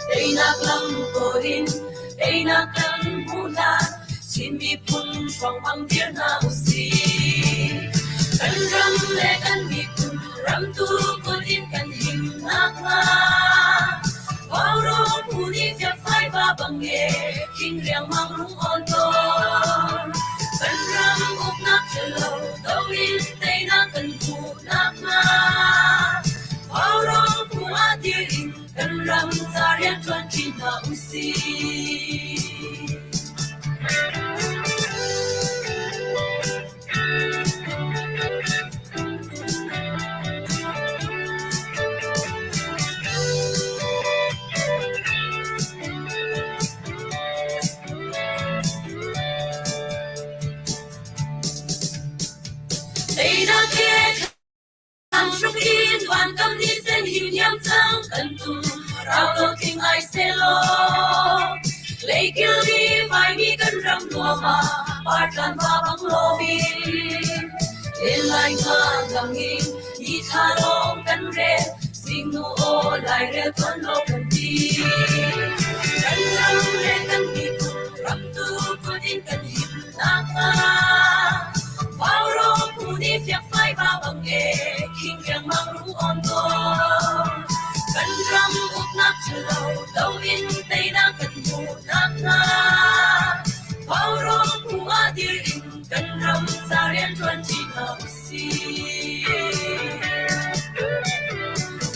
Teinak lam kawl in teinak kan hmuh hlan Chin miphun hruangmang dir hna usih. Kan ram le kan miphun ramtu kut in kan him nakhnga Vaurawng phu nih fiakfai va bang e khing riangmang rung awn tawn. Kan ram uknak ṭhalo do in teinak kan hmuh nakhnga Vaurawng phu ah dir in kan ram ca rianṭuan ṭi hna usih. Teinak he Thluk in vankam nih sen him hiam cang kan tu rau lo thing ai selaw leikil ni vaimi kan ram nuam ah partlan va bang lomi len lai nga gang in ni thla lawng kan rel singnu aw lairel tuan lo kan ti kan ram le kan miphun ram tu kut in kan him nakhnga Vaurawng phu nih fiakfai va bang e khing riangmang rung awn tawn. Kan ram uknak ṭhalo do in teinak kan hmuh nakhnga Vaurawng phu ah dir in kan ram ca rianṭuan ṭi hna usih.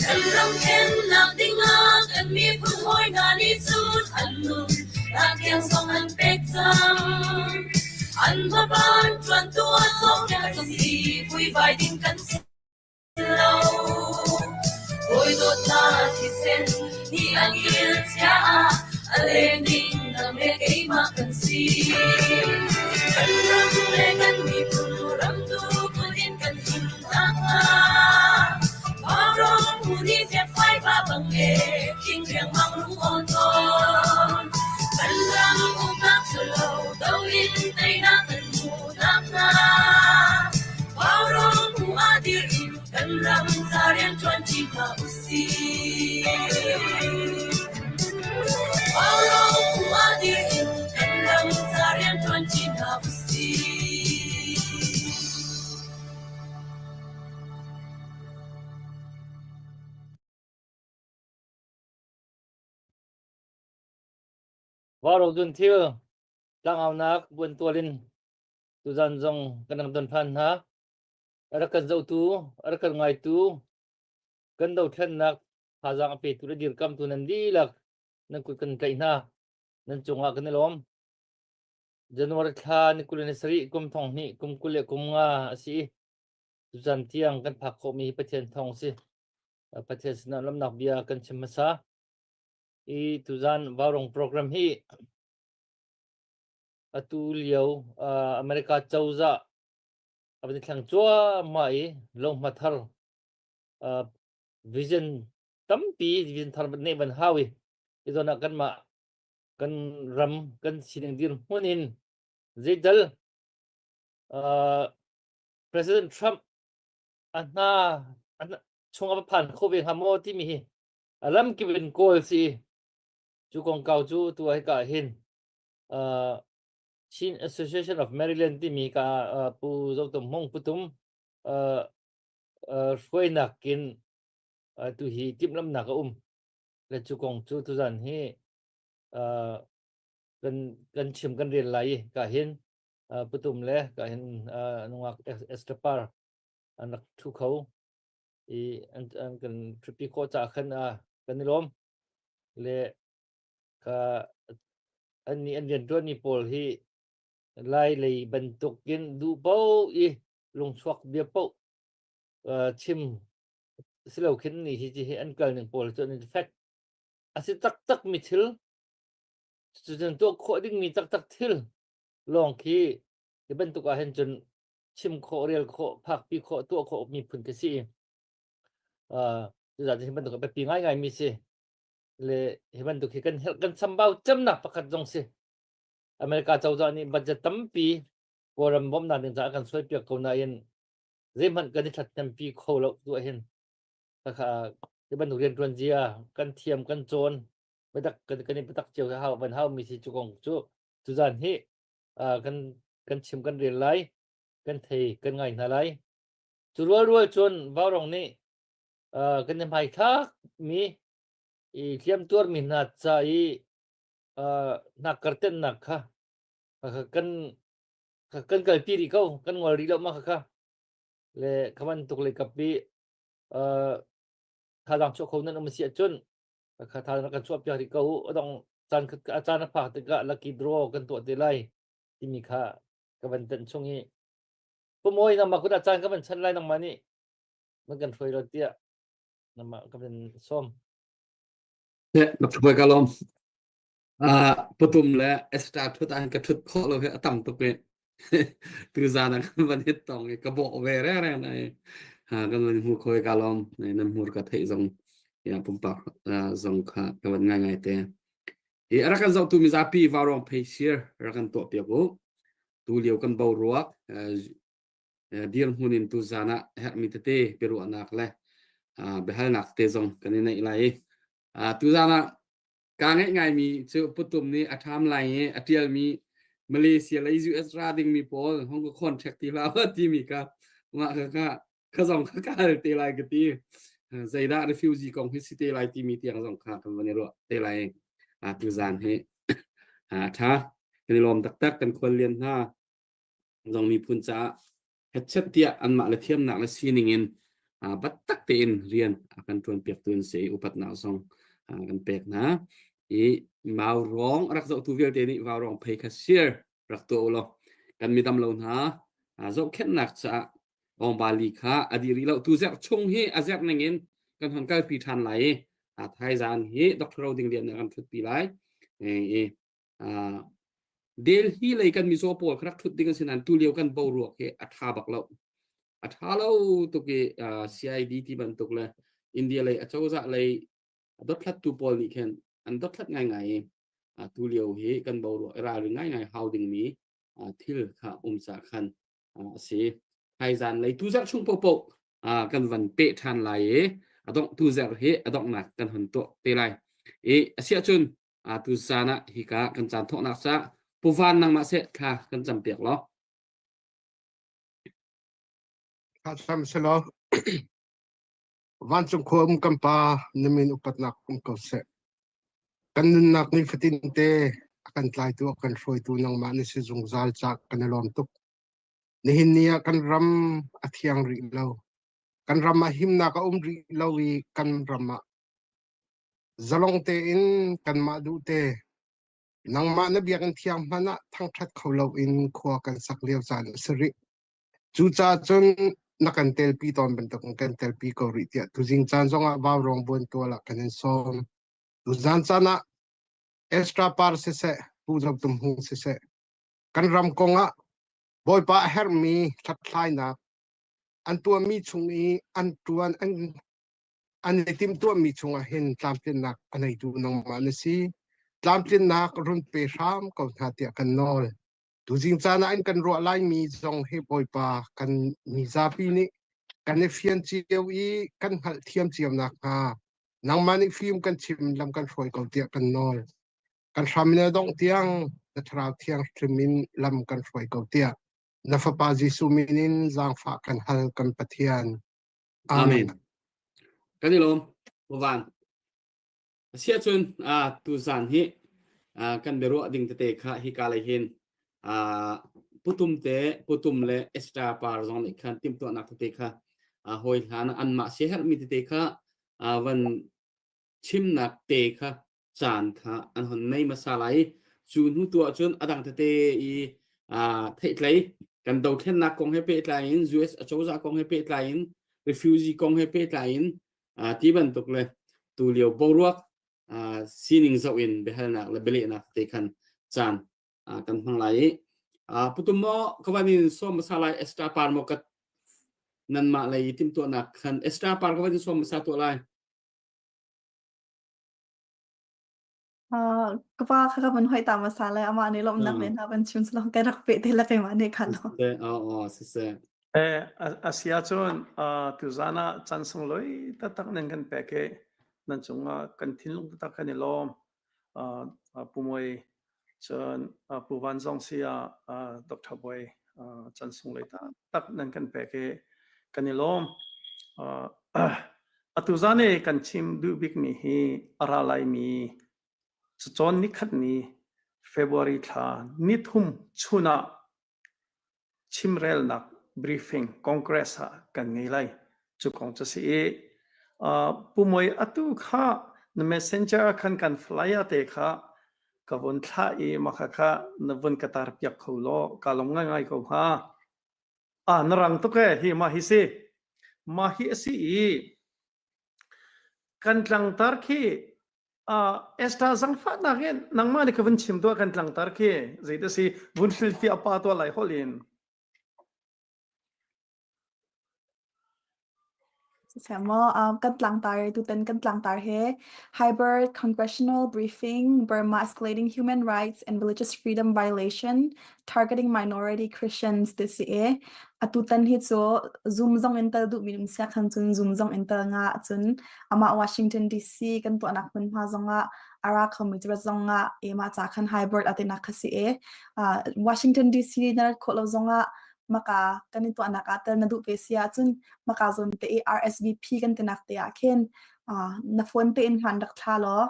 Kan ram thlennak dingah kan miphun hawi hna nih cun an nun nak tiang zong an pek cang. An hmaban ṭuantu a sawmnak si vuivai ding kan si lo. Hawi dawtnak thisen nih an il chia ah a leng ding nang le keimah kan si. Kan ram le kan miphun ramtu kut in kan him nakhnga Vaurawng phu nih fiakfai va bang e khing riangmang rung awn tawn. Kan ram uknak ṭhalo do in teinak kan hmuh nakhnga Vaurawng phu ah dir in kan ram ca rianṭuan ṭi hna usih. Vaurawng phu ah dir in kan ram ca rianṭuan ṭi hna usih. Vaurawng thil tlangaunak buantual in tuzan zong kan rak don than hna. A rak kan zohtu, a rak kan ngaitu, kan dothlennak thazaang a petu le dirkamtu nan dihlak nan kut kan tlaih hna. Nan cungah kan i lawm. January thla ni 27 kum thong hnih kum 25 a si i tuzan tiang kan phak khawhmi hi Pathian thawng a si. Pathian sinah lawmhnak bia kan chim hmasa. I tuzan Vaurawng program hi atu lio America cozah a van i thleng cuahmah i lohma thar vision tampi vision thar neih van hau i hi zawn ah kanmah kan ram kan sining dirhmun in zeital uh, President Trump a hna chung a va phan kho ve hnga maw timi hi a lamkip in kawl si cu kongkau cu tu ah hika hin uh, Chin Association of Maryland timi ka uh, Pu Zotum Hmung Putum uh, uh, hruainak in uh, tu hi timhlamnak a um le cu kong cu tuzan hi uh, kan kan chim kan rel lai i ka hin uh, putum le ka hin uh, nungak Esther an rak thu kho i an, an kan thupi khawh caah khan uh, kan i lawm le ka an nih an rianṭuanmi pawl hi lai lei bantukin duh paoh i lungchuak bia paoh uh, chim silo khin ni hi hi an kal ning pawl cu an fek a si taktak mi thil cucun tuah khawh ding mi taktak thil lawng khi hi bantuk ah hin cun chim khawh rel khawh phakpi khawh tuah khawh mi phun khi si uh, cucaah hi bantuk a biapi ngaingai mi si le hi bantuk hi kan helh kan chambau cemnak pakhat zong si America cozah nih budget tampi Kawlram bawmhnak ding caah kan suaipiak ko nain zeihmanh kan i ṭhathnempi kho lo tu ah hin khakha Hi bantuk rianṭuan zia kan thiam kan cawn biatak kan kan i biatak cio hau van hau mi si cu kong cu tuzan hi kan kan chim kan rel lai kan thei kan ngai hna lai. Cu rualrual cun Vaurong nih kan i hmaithlak mi i hliamtuar mi hna ca i hnakkar tennak kha kan kan kalpi rih ko kan ngol rih lo ma kha le kha bantuk le kap i thazaang chuah kho nan um si ahcun kha thazaang kan chuah piak rih ko u adong caan a caan a phak tikah lucky draw kan tuah te lai timi kha ka van tenh chung i Pumawi nangmah kut ah caan ka van chanh lai nangmah nih man kan hruai lo tiah nangmah ka van sawm. Ka lawm. Patum le extra thut ah ka thut khawh lo hi a tam tuk i tu zan ah kan van hit tong i ka bawh ve re re nai ha kan van hmu khoi ka lawm nan hmur ka theih zong ya pumpak zong kha ka van ngai ngai te i rak kan zohtu mizapi vaurong phei share rak kan tuah piak u tu lio kan boruak dirhmun in tu zan ah herhmi tete biaruahnak le biahalnak te zong kan i neih lai tu zan ah Kaa ngaih ngaimi cu Putum nih a ṭham lai i a ṭialmi Malaysia lei US ra dingmi pawl hong ka contact ti hlah u timi kha mah kha kha kha zong kha ka hal te lai ka ti. Zeidah refugee kong hi si te lai timi tiang zong kha kan van i ruah te lai. Tuzaan hi a ṭha. Kan i lawm taktak kan khuallian hna zong miphun caah hetchet tiah anmah le thiamnak le sining in biatak tein rian a kan ṭuanpiaktu an si i upatnak zong kan pek hna. I vaurawng a rak zohtu vialte nih vaurawng phei kha share rak tuah u law kan midam lo hna zohkhenhnak caah Bali kha a dih rih lo. Tu zerh chung hi a zerh ning in kan hon kalpi ṭhan lai i thaizan hi Dr. Ro Ding Lian nih a kan ṭhutpi lai. I Delhi lei kan mizaw pawl kha rak ṭhut ding an si nain tulio kan boruak hi a ṭha bak lo. A ṭha lo tuk i CID ti bantuk le India lei acozah lei a dothlattu pawl nih khin an dothlat ngaingai i tulio hi kan boruak i ralring ngaingai hau dingmi thil kha um ca khan a si. Thaizan lei tuzarh chung paohpaoh kan van peh ṭhan lai i a dongh tuzarh hi a donghnak kan hon tuah te lai. I asiahcun tu zan ah hika kan caan thawknak ca Pu Van nangmah seh thla kan cam piak law. Thla cam selaw vancung khua um kan pa na min upatnak um ko seh. Kan nunnak ni fatin te a kan tlaitu a kan hruaitu nangmah na si zungzal ca kan i lawm tuk. Nihin ni ah kan ram a thiang rih lo. Kan ram ah himnak a um rih lo i kan ram ah Zalong tein kanmah duh te, nangmah na biakinn thiang hmanh ah thangṭhat kho loin khua kan sak lio caan a si rih. Cucaah cun na kan telpi tawn bantukin kan telpi ko rih tiah tuzing caan zongah vaurawng buantual ah kan in sawm. Tuzan caan ah Ezra Par siseh, Pu Zo Tum Hung siseh, kan ram kong ah Bawipa a herhmi hlathlainak an tuahmi chung i an ṭuan an An i timhtuahmi chungah hin tlamtlinnak a neitu nangmah na si. Tlamtlinnak run pe hram ko hna tiah kan nawl. Tuzing caan ah in kan ruah laimi zong hi Bawipa kan mizapi nih kan i fian cio i kan hngalhthiam cio nakhnga nangmah nih fim kan chim lam kan hruai ko tiah kan nawl. Kan hram in a dongh tiang na Thlarau Thianghlim in lam kan hruai ko tiah na Fapa Jesuh min in zaangfah kan hal kan Pathian. Amen. Kan i lawm. Van. Asiahcun tu zan hi kan biaruah ding tete kha hika lei hin putum te putum le extra par zong nih khan timhtuahnak tete kha hawi hlan anmah siaherhmi tete kha van chimnak te kha caan kha an hon nei hmasa lai i cu hnu tu ahcun a dang tete i theihtlei kan dothlennak kong he pehtlai in US acozah kong he pehtlai in refugee kong he pehtlai in ti bantuk le tu lio boruak sining zoh in biahalnak le bialehnak te khan caan kan hmang lai i putum maw ka van in sawm hmasa lai extra par maw ka nanmah lei timhtuahnak khan extra par ka van in sawm hmasa tuah lai. Ka pa kha ka van hoi ta hmasa lai amah nih lawmhnak men hna van chim selaw kai rak peh te la keimah nih khan. Siseh, aw aw siseh. Eh, a si ahcun tuzan ah caan sunglawi taktak nan kan pek i. Nan cungah kan thinlung taktak kan i lawm. Uh, Pu Muai cun uh, Pu Van zong si ah uh, Dr. Bawi uh, chan sung lei ta tak nan kan pek i kan i lawm. Uh, atu zan i kan chim duh bikmi hi a ra laimi cacawn nikhat ni February thla nithum chun ah chimrelnak briefing Congress ah kan ngei lai. Cu kong cu si i uh, Pu Muai atu kha na messenger khan kan flyer te kha ka vun thlah i maka kha na vun ka tar piak kho law ka lawm ngaingai ko hnga. Ah na rang tuk e hi ma hi si. Ma hi a si i Kan tlangtar khi uh, Esther zangfahnak in nangmah nih ka vun chim tuah kan tlangtar khi zei si vun hrilhfiah pa tuah lai holh in. Siseh um, kan tlangtar tutan kan tlangtar he Hybrid Congressional Briefing Burma Escalating Human Rights and Religious Freedom Violation Targeting Minority Christians ti si i atutan hi cu Zoom zong in tel duhmi um siah khan cun Zoom zong in tel nga cun amah Washington DC kan tuahnak hmunhma zongah a ra khomi cu rat zongah i mah ca khan hybrid a tinak kha si i Washington DC na rat khawh lo zongah maka kan i tuahnak ah tel na duh ve si ahcun maka zawn te i RSVP kan tinak te ah khin na phone te in hman rak thla law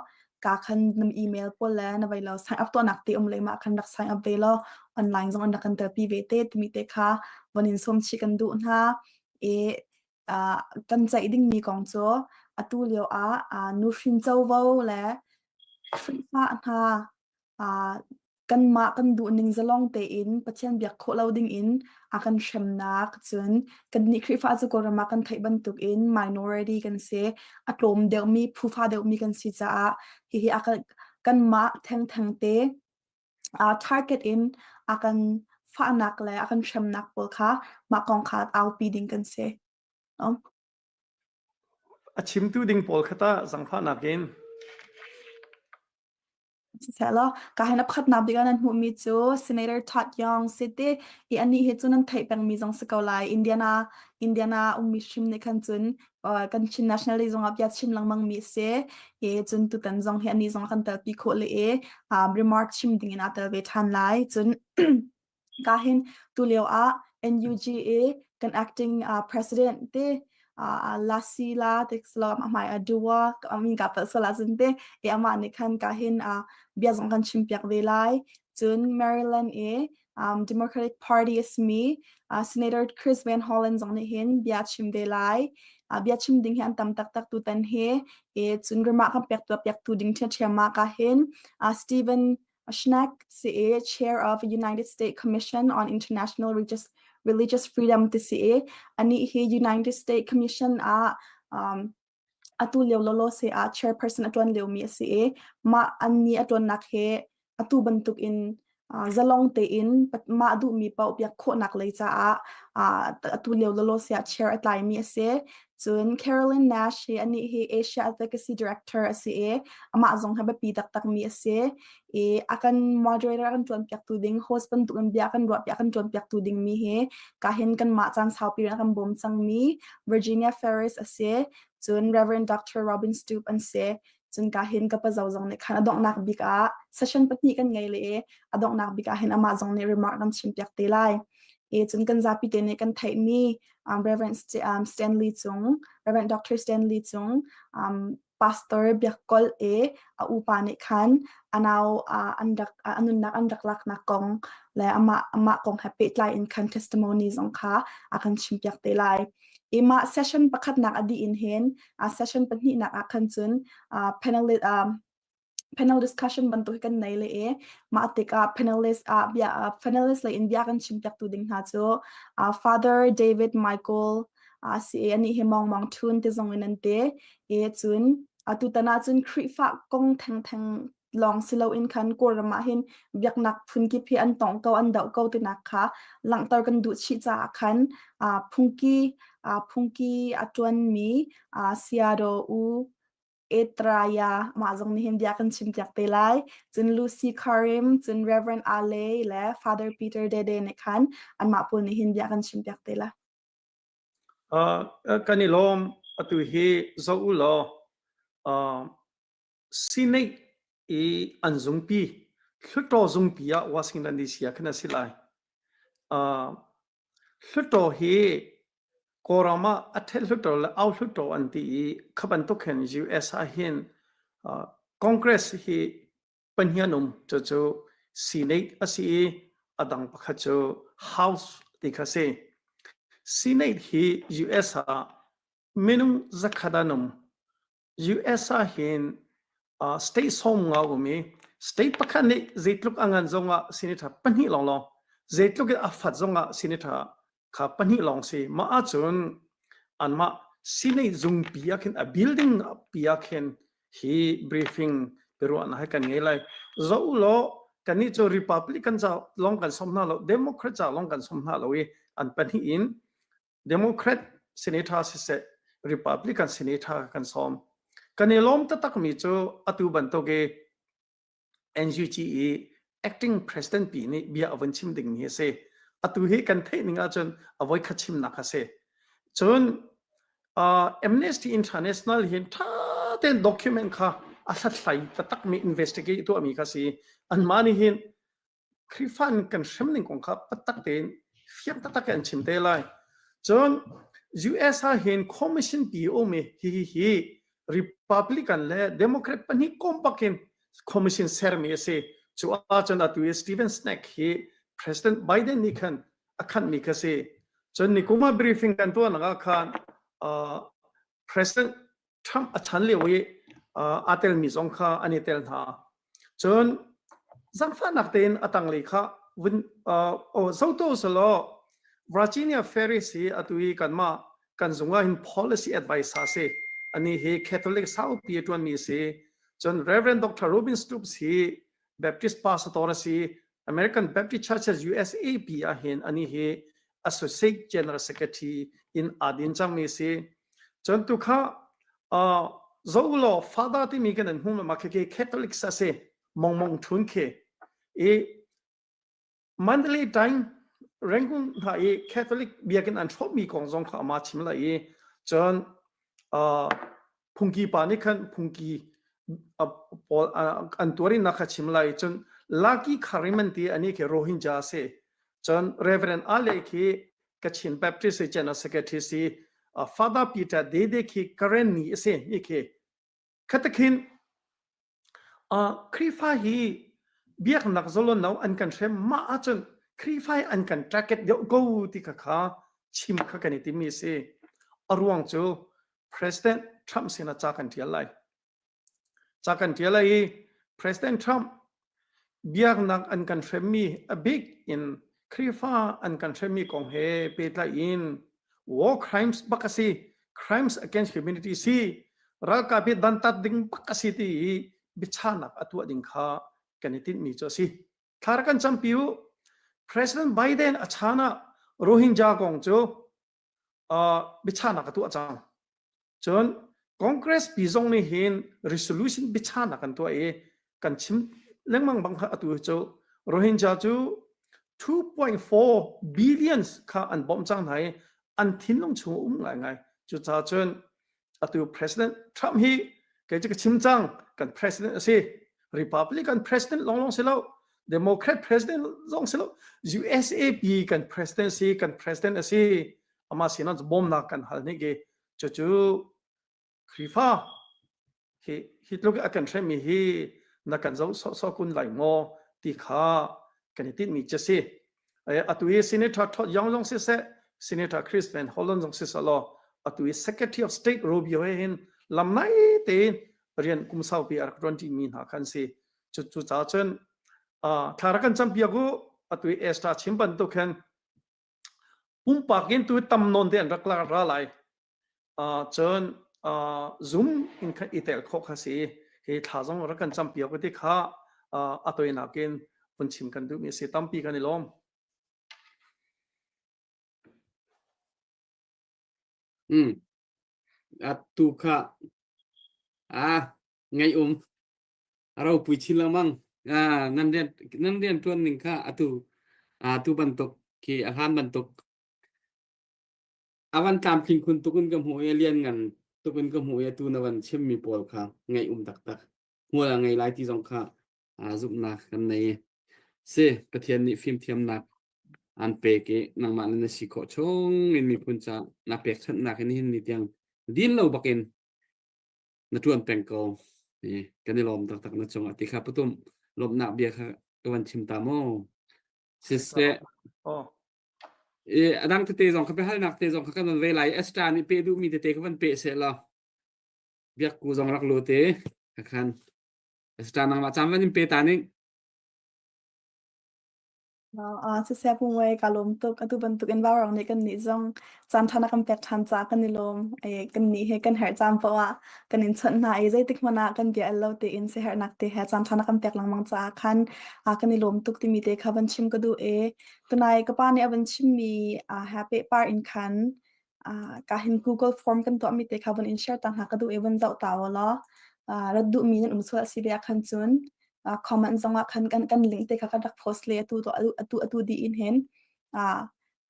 ka khan na email pawl le na vai lo sign up tuahnak te um le mah khan rak sign up ve law online zong an rak kan telpi ve te timi te kha von in sawm chih kan duh hna i uh, kan ceih dingmi kong cu atu lio ah uh, nuhrin covo le Khrihfa hna uh, kanmah kan duhning zalong tein Pathian biak khawh lo dingin a kan hremnak cun kannih Khrihfa cu Kawlram ah kan theih bantukin minority kan si a tlawm deuhmi phufa deuhmi kan si caah hihi a kan kanmah thengtheng te uh, target in a kan fahnak le a kan hremnak pawl kha mah kong kha aupi ding kan si. Um. A chimtu ding pawl kha tah zangfahnak in. Siselaw, ka hin a pakhatnak bik ah nan hmuhmi cu Senator Todd Young si ti i anih hi cu nan theih pengmi zong si ko lai. Indiana Indiana ummi hrim nih khan cun uh, kan Chin National Day zongah bia chim lengmangmi a si. I cun tutan zong hi anih zong a kan telpi khawh le i um, remark chim dingin aa tel ve ṭhan lai. Cun Ka hin tulio ah NUG i kan acting uh, president te uh, Lasila te slo ma hmai a duwa amin ka pal sola cun te e ama nih khan ka hin uh, bia zong kan chim piak ve lai cun Maryland i um, Democratic Party asmi uh, Senator Chris Van Hollen zong nih hin bia chim ve lai uh, bia chim ding hi an tam taktak tu tan hi e cun rama kan pek tu piak tu ding ṭhiamṭhiam ma ka hin uh, Stephen Schneck si i Chair of United States Commission on International Religious, Religious Freedom ti si i anih hi United States Commission ah um, atu lio lolo se ah chairperson a ṭuan liomi a si i mah an ni a ṭuannak he atu bantuk in uh, zalong tein mah duhmi paoh biak khawhnak lei caah uh, atu lio lolo se ah chair a tlaimi a si. Cun Carolyn Nash hi anih hi Asia Advocacy Director a si i amah zong hi biapi taktakmi a si i a kan moderator a kan ṭuanpiaktu ding host bantuk in bia kan ruahpiak kan ṭuanpiaktu dingmi hi ka hin kanmah caan saupi in a kan bawm cangmi Virginia Ferris a si cun Reverend Dr. Robin Stoop an si cun ka hin ka pazo zong nih khan a donghnak bik ah session pahnih kan ngei le i a donghnak bik ah hin amah zong nih remark kan chimpiak te lai i cun kan zapi te nih kan theihmi um, Reverend um, Stanley Cung Reverend Dr. Stanley Cung um, Pastor Biak Kol e a upa nih khan anau uh, an rak uh, anunnak an rak laknak kong le amah amah kong he pehtlai in khan testimony zong kha a kan chimpiak te lai ima session pakhatnak a dih in hin uh, session pahnihnak ah khan cun uh, panel um, panel discussion bantuk kan nei le e mah tikah panelist ah bia uh, panelist le in bia kan chim piak tu ding hna cu uh, Father David Michael uh, si ani hi mong mong thun te zong in an te e cun atu tana cun Khrihfa kong theng theng lawng si loin khan Kawlram ah hin biaknak phunkip hi an tong ko an doh ko tinak kha langhter kan duh chih caah khan uh, phungki uh, phungki a tuanmi uh, Sayadaw U Etraya mah zong nih hin bia kan chim piak te lai cun Lucy Karim cun Reverend Ale le Father Peter Dede nih khan anmah pawl nih hin bia kan chim piak te lai. Uh, kan i lawm atu hi zoh u law. Uh, Senate i an zungpi Hluttaw zungpi ah Washington DC ah khan a si lai. Uh, Hluttaw hi Kawlram ah a ṭhet hluttaw le au hluttaw an ti i kha bantuk hin US ah hin uh, Congress hi pahnih an um cucu Senate a si i a dang pakhat cu House ti kha si. Senate hi US ah minung zakhat an um. US ah hin uh, state 50 um i state pakhat nih zeitluk a ngan zongah senator pahnih lawnglawng zeitluk in a fat zongah senator kha pahnih lawng si mah ahcun anmah Senate zungpi ah khin a building pi ah khin hi briefing biaruahnak hi kan ngei lai zoh law kannih cu Republican ca lawng kan som hna lo Democrat ca lawng kan som hna lo i an pahnih in Democrat senator siseh Republican senator kan sawm. Kan i lawm taktakmi cu atu bantuk i NUG i acting president pi nih bia a vun chim dingmi a si. Atu hi kan theih ning ahcun a voikhat chimnak a si. Cun uh, Amnesty International hin ṭha tein document kha a hlathlai taktakmi investigate tuahmi kha si. Anmah nih hin Khrihfa in kan hrem ning kong kha taktak tein fiang taktak in an chim te lai. Cun US ah hin commission pi um i hi hi Republican le Democrat pahnih kom bak in commission sermi a si. Cu ahcun atu i Steven Snack hi President Biden nih khan a khanhmi kha si. Cun nikum ah briefing kan tuahnak ah khan uh, President Trump a chan lio i aa telmi zong kha an i tel hna. Cun zaangfahnak tein a tanglei kha vun zoto selaw Virginia Ferris hi atu i kanmah kan zung ah hin policy advisor si. Ani hi Catholic saupi a ṭuanmi si. Cun Reverend Dr. Robin Stoops hi Baptist pastor a si. American Baptist Churches USAP ah hin ani hi Associate General Secretary in aa din cangmi si. Cun tu kha uh, zo law father timi kan an hmu ma khi Catholics a si mong mong thun khi i Mandalay time Rangoon hna i Catholic biakinn an hrawhmi kong zong kha ama chim lai i cun uh, phungki pa nih khan phungki pawl an tuarin nak kha chim lai cun Laki Khariman ti ani khi Rohingya si cun Reverend Ale khi Kachin Baptist General Secretary si Father Peter Dede khi Karen ni a si ni khi khatakhin Khrihfa hi biaknak zalon no an kan hrem mah ahcun Khrihfa an kan target deuh ko ti kha kha chim kha kan i timi si a ruang cu President Trump sinah ca kan tial lai Ca kan ṭial ai i President Trump biaknak an kan hremmi a bik in Khrihfa an kan hremmi kong he pehtlai in war crimes bak a si, crimes against humanity si, ralkap hi dantat ding bak a si ti i biachahnak a tuah ding kha kan i tinhmi cu a si. Thla rak kan campi u. President Biden a chan ah Rohingya kong cu uh, biachahnak a tuah cang. Cun Congress pi zong nih hin resolution biachahnak an tuah i kan chim lengmang bang kha atu cu Rohingya cu 2.4 billions kha an bawmh cang hna i an thinlung chung um ngaingai. Cucaah cun atu President Trump hi kei cu ka chim cang kan president a si. Republican president longlong si lo Democrat president zong si lo USA pi kan president si kan president a si. Amah sinah bawmnak kan hal hnik i cucu Khrihfa hi hi tluk a kan hremmi hi na kan zoh sawhsawh kun lai maw ti kha kan i tinhmi cu si. Atu i Senator Todd Young zong siseh, Senator Chris Van Hollen zong siseh law atu i Secretary of State Rubio he hin lamnai tein rian kum saupi a rak ṭuan ṭimi hna khan si. Cu cu ca cun thla rak kan campiak u atu i Esther chim bantuk hin Pumpak in tu tam nawn te an rak ra lai. Uh, cun uh, Zoom in khan i tel khawh kha si. Hi thla zong rak kan campiak ti kha uh, a toinak in vun chim kan duhmi a si. Tampi kan i lawm. Mm. Atu kha ah ngai um A ropui chin lengmang. Ah, nan rian nan rian ṭuan ning kha atu atu bantuk khi a hlan bantuk a van tlamtling khun tuk in ka hmuh i a lian ngan. tuk in ka hmuh i atu na van chimmi pawl kha ngaih um taktak hmual a ngei lai ti zong kha zumhnak kan nei. Si Pathian nih fimthiamnak an pek i nangmah na si khawh chung in miphun ca na pekchanhnak in nihin ni tiang din lo bakin na ṭuan peng ko. Kan i lawm taktak na cungah ti kha putum lawmhnak bia kha ka van chim ta mu. Siseh. Oh. I a dang tete zong kha biahalnak te zong kha kan van ve lai. Esther nih peh duhmi tete kha van peh seh law. Biakku zong rak lut i khan Esther nangmah caan van in pe ta ning. Siseh pungwei ka lawm tuk. Atu bantuk in vaurawng nih kan nih zong caan ṭha na kan pek ṭhan caah kan i lawm. Kan nih he kan herh caan paoh ah kan in chawnh hna i zeitik hmanh ah kan bia el lo tein siaherhnak te he caan ṭha na kan pek lengmang caah khan kan i lawm tuk timi te kha van chim ka duh i tunai ka pa nih a van chimmi he pehpar in khan ka hin Google form kan tuahmi te kha van in share ta hna ka duh i van zoh ta u law rat duhmi nan um sual a si ve ah khan cun comment zong ah khan kan kan link te kha kan rak post le atu atu atu dih in hin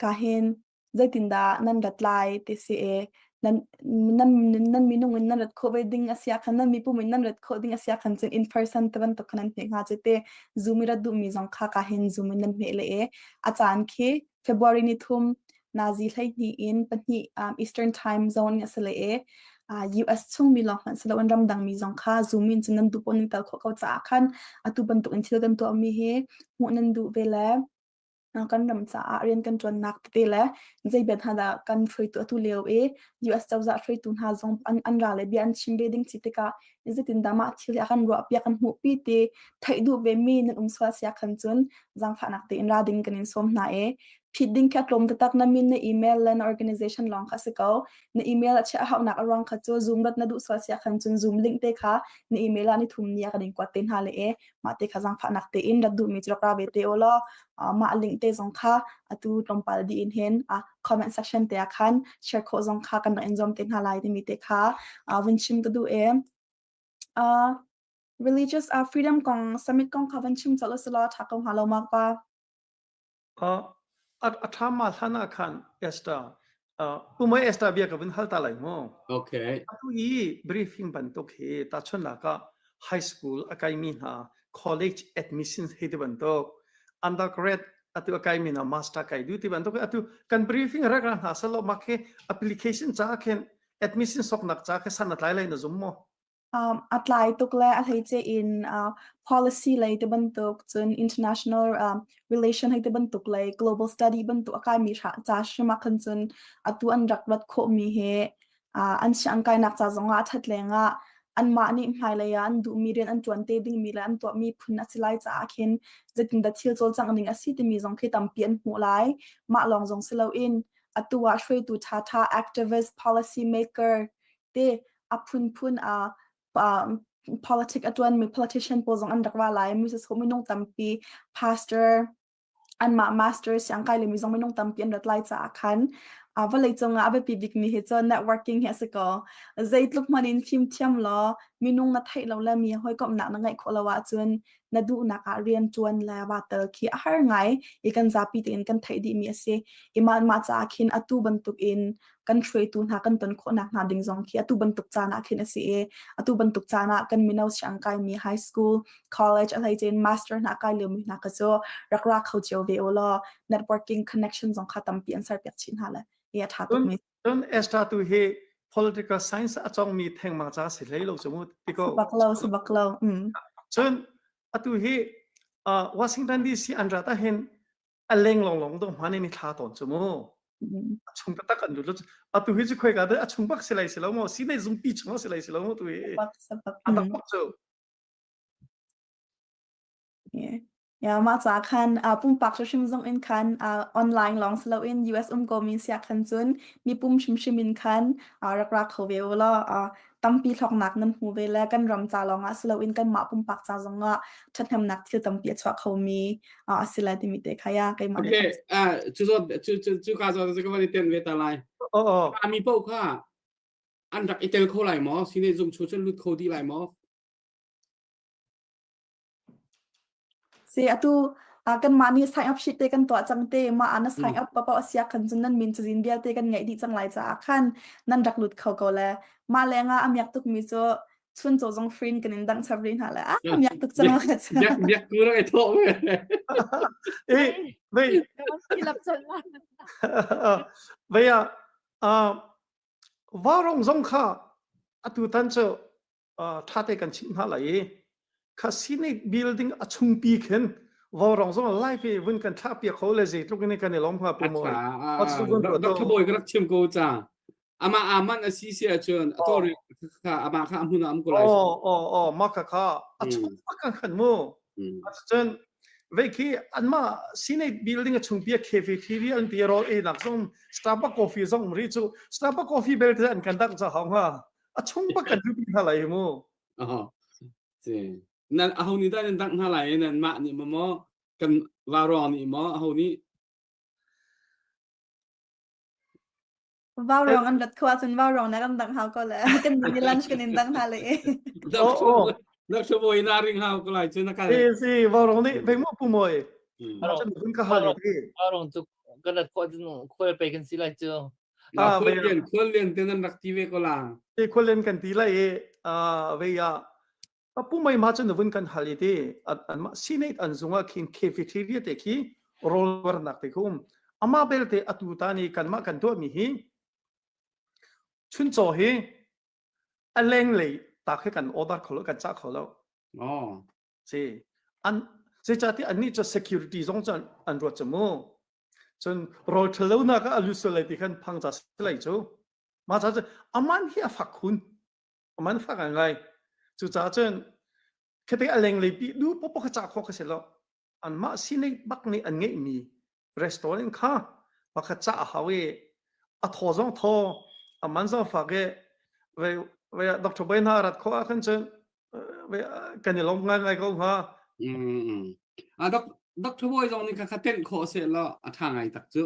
ka hin zeitindah nan rat lai ti si i nan nan nan minung in nan rat khawh ve ding a si ah khan nan mipum in nan rat khawh ding a si ah khan cun in person te bantuk khan nan hmeh hnga cu te Zoom i rat duhmi zong kha ka hin Zoom in nan hmeh le i a caan khi February ni thum nazi 12 in pahnih um, Eastern Time Zone a si le i uh, US chung mi lawng hmanh si loin ramdang mi zong kha Zoom in cun nan duh paoh nan tel khawh ko caah khan atu bantuk in thil kan tuah mi hi hmuh nan duh ve le kan ram caah rian kan ṭuannak tete le zei bia hna dah kan hruaitu atu lio i US cozah hruaitu hna zong an, an ra le bia an chim ve ding si tikah zeitindah mah thil hi a kan ruahpiak kan hmuhpi ti theih duh ve mi nan um sual sia khan cun zaangfahnak tein ra ding kan in sawm hna i phit ding kha tlawm taktak na min na email le na organization lawng kha si ko na email a chiah haunak a ruang kha cu zoom rat na duh sual sia khan cun zoom link te kha na email ah ni thum ni a kan in kuat te hna le e mah te kha zaangfahnak tein rat duhmi cu rak ra ve te u law mah link te zong kha atu tlawmpal dih in hin comment section te ah khan share khawh zong kha kan rak in zuam te hna lai timi te kha vun chim ka duh e. Religious freedom kong summit kong kha van chim colh usih law ṭha ko hnga lo mak pa. A ṭha ma hlan ah khan Esther Umai Esther bia ka vun hal ta lai mu. Okay. Atu i briefing bantuk hi tahchunhnak ah high school a kaimi hna college admission hei ti bantuk undergrad atu a kaimi hna master kai du ti bantuk atu kan briefing rak ra hna salo mak he application ca khin admission soknak ca khe san a tlai lai na zum mo Um, a tlai tuk le a hleice in uh, policy lei te bantuk cun international um, relation hei te bantuk lei global study bantuk a kaimi ca hrim ah khan cun atu an rak rat khawhmi hi uh, an siang kainak ca zongah a ṭhat lengah anmah nih hmailei ah an duhmi rian an ṭuan te dingmi le an tuahmi phun a si lai caah khin zeitindah thil cawlcangh ning a si timi zong khi tampi an hmuh lai. Mah lawng zong si loin atu ah hruaitu ṭhaṭha activist policy maker te a phunphun a um, politic a tuanmi politician pawl zong an rak ra lai Moses ho minung tampi pastor anmah master siangkai le mi zong minung tampi an rat lai caah khan uh, vawlei cungah a biapi bikmi hi cu networking hi a si ko zeitluk hmanh in fim thiam law minung na theih lo le mi hawikomhnak na ngeih khawh lo ahcun na duhnak ah rian ṭuan le va tel khi a har ngai i kan zapi tein kan theih dihmi a si i mah mah caah khin atu bantuk in kan hruaitu hna kan ton khawhnak hna ding zong khi atu bantuk caan ah khin a si i atu bantuk caan ah kan mino siangkai mi high school college a hleicein master hna kai liomi hna kha cu rak ra kho cio ve u law networking connection zong kha tampi an serpiak chin hna le i a ṭha tuk mi Cun Esther tu hi political science a cawngmi thengmang ca si hlei lo cu mu ti ko. Bak lo, si bak lo. Mm. Cun atu hi uh, Washington DC an rat ahhin a leng longlong dong hman in i thla tawn cu mu. Mm. A chung taktak an lut. Atu hi cu khoi ka a chung bak si lai si lo mu. Si nei zungpi chung si lai si lo mu tu hi. Bak, bak. A tak bak cu. Yeah. Yeah, mah ca khan uh, pumpak hrimhrim zong in khan uh, online lawng si loin US um ko mi sia khan cun mipum hrimhrim in khan uh, rak ra kho ve u law uh, tampi hlawknak nan hmu ve le kan ram ca lawng ah si loin kanmah pumpak ca zong ah ṭhathnemnak thil tampi a chuah kho mi uh, a si lai timi te kha ya keimah Okay, uh, cu zawt cu cu cu ka zawt cu ka van i ten ve ta lai. Oh oh. Mi paoh kha an rak i tel kho lai maw? Sine zung chu cun lut kho dih lai maw? Si atu. Uh, kan mah nih sign up sheet te kan tuah cang te ma ana sign up papa asia khan cun nan min cazin vialte kan ngeih dih cang lai caah khan nan rak lut kho ko le mah lengah a miak tuk mi cu chun chaw zong free kan in dang chap rih hna le ah a miak tuk cang biak biak tu rak i thawh ve eh vei vei ah varong zong kha atu tan cu ṭha te kan chimh hna lai i kha Senate building a chungpi khin vaurawng zong live i vun kan thlah piak kho le zeitluk in kan i lawm hnga pu mawi. Dr. Bawi ka rak chim ko ca. Ama aman a si si ahcun a to kha ama kha a hmun ah am ko lai. Oh oh oh ma kha kha a chung kan khan mu. Cun vei khi anmah Senate building a chungpi a cafeteria an ti rawl ei nak zong Starbucks coffee zong ri cu Starbucks coffee belte an kan dak cha hau hnga. A chung bak kan duhpi hna lai mu. Oh. Si. Nan aho nih dah nan dangh hna lai nan mah nih maw maw kan varuang nih maw aho nih Vaurawng an rat kho ahcun vaurawng na kan dangh hau ko le kan ni lunch kan in dangh hna le. Oh, Dr. Bawi na ring hau ko lai cu na kal. Si si vaurawng nih vei mu pu moi. Cun ka hal ti. Vaurawng cu kan rat khawh cun khual pe kan si lai cu. Ah, khual lian khual lian te nan rak ti ve ko la. Ti khual lian kan ti lai i vei ah pu mai ma cu na vun kan hal i ti anmah Senate an zung ah khin cafeteria te khi rawl warnak te khu um ama belte atu ta ni kanmah kan tuahmi hi chuncaw hi a lenglei ta khi kan order kho lo kan cah kho lo oh si an zeicahtiah annih cu security zong cu an ruat cu mu cun rawl ṭhalo nak ah a lut sual lai ti khan phang ca si lai cu mah ca cu aman hi a fak khun aman fak ngai cucaah cun khate a lenglei pi du popo kha cah khawh kha si lo anmah sinei bak nih an ngeihmi restaurant kha pakhat cah a hau i a thaw zong thaw a man zong fak i ve ve Dr. Bain ha rat khawh ah khan cun kan i lawm ngai ngai ko hnga. Ah Dr. Bawi zong nih kha tenh khawh seh law a ṭha ngai tak cu.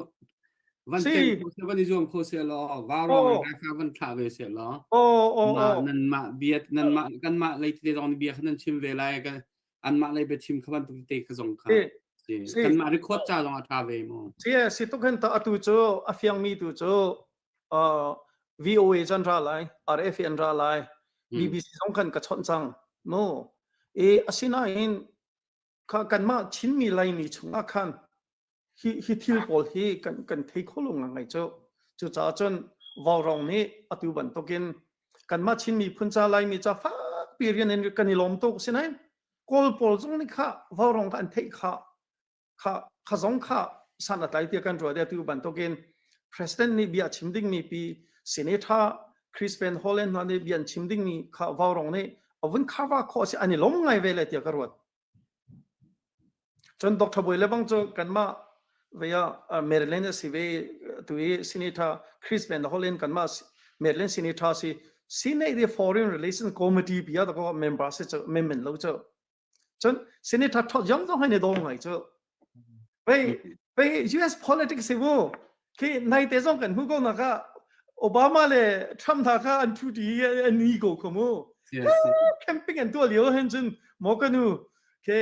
Van tenh khawh seh van i zuam khawh seh law vaurawng in kha van thlah ve seh law. Oh nan mah bia nan mah kan mah lei te zong nih bia kha nan chim ve lai kan anmah lei biachim kha bantuk te kha zong kha. Kanmah record ca zong a ṭha ve mu. Si si tuk hin ta atu cu a fiangmi tu cu VOA can ra lai, RFA an ra lai, BBC zong khan ka chawnh cang. No. E asinain kha kanmah Chinmi Laimi chungah khan hi hi thil pawl hi kan kan thei kho lo ngai cu. Cucaah cun Vaurawng nih atu bantukin kanmah Chin miphun ca Laimi ca fakpi rian in kan i lawm tuk sinain Kawl pawl zong nih kha Vaurawng kha an theih kha kha kha zong kha san a tlai tiah kan ruah atu bantukin president nih bia chim dingmi pi senator Chris Van Hollen hna nih bia an chim dingmi kha Vaurawng nih a vun cover khawh si an i lawm ngai ve le tiah ka ruat. Cun Dr. Bawi le bang cu kanmah ve ah Maryland a si ve tu i Senator Chris Van Hollen kanmah Maryland Senator si Senate i Foreign Relations Committee bia da ko member si cu memmen lo cu Cun Senator Todd Young zong hai ne dawng ngai cu. Pei pei US politics si mu. Khi nai te zong kan hmu ko na ka Obama le Trump hna kha an thu ti an ni ko kho mu. Camping an tuah lio hen cun mo ka nu ke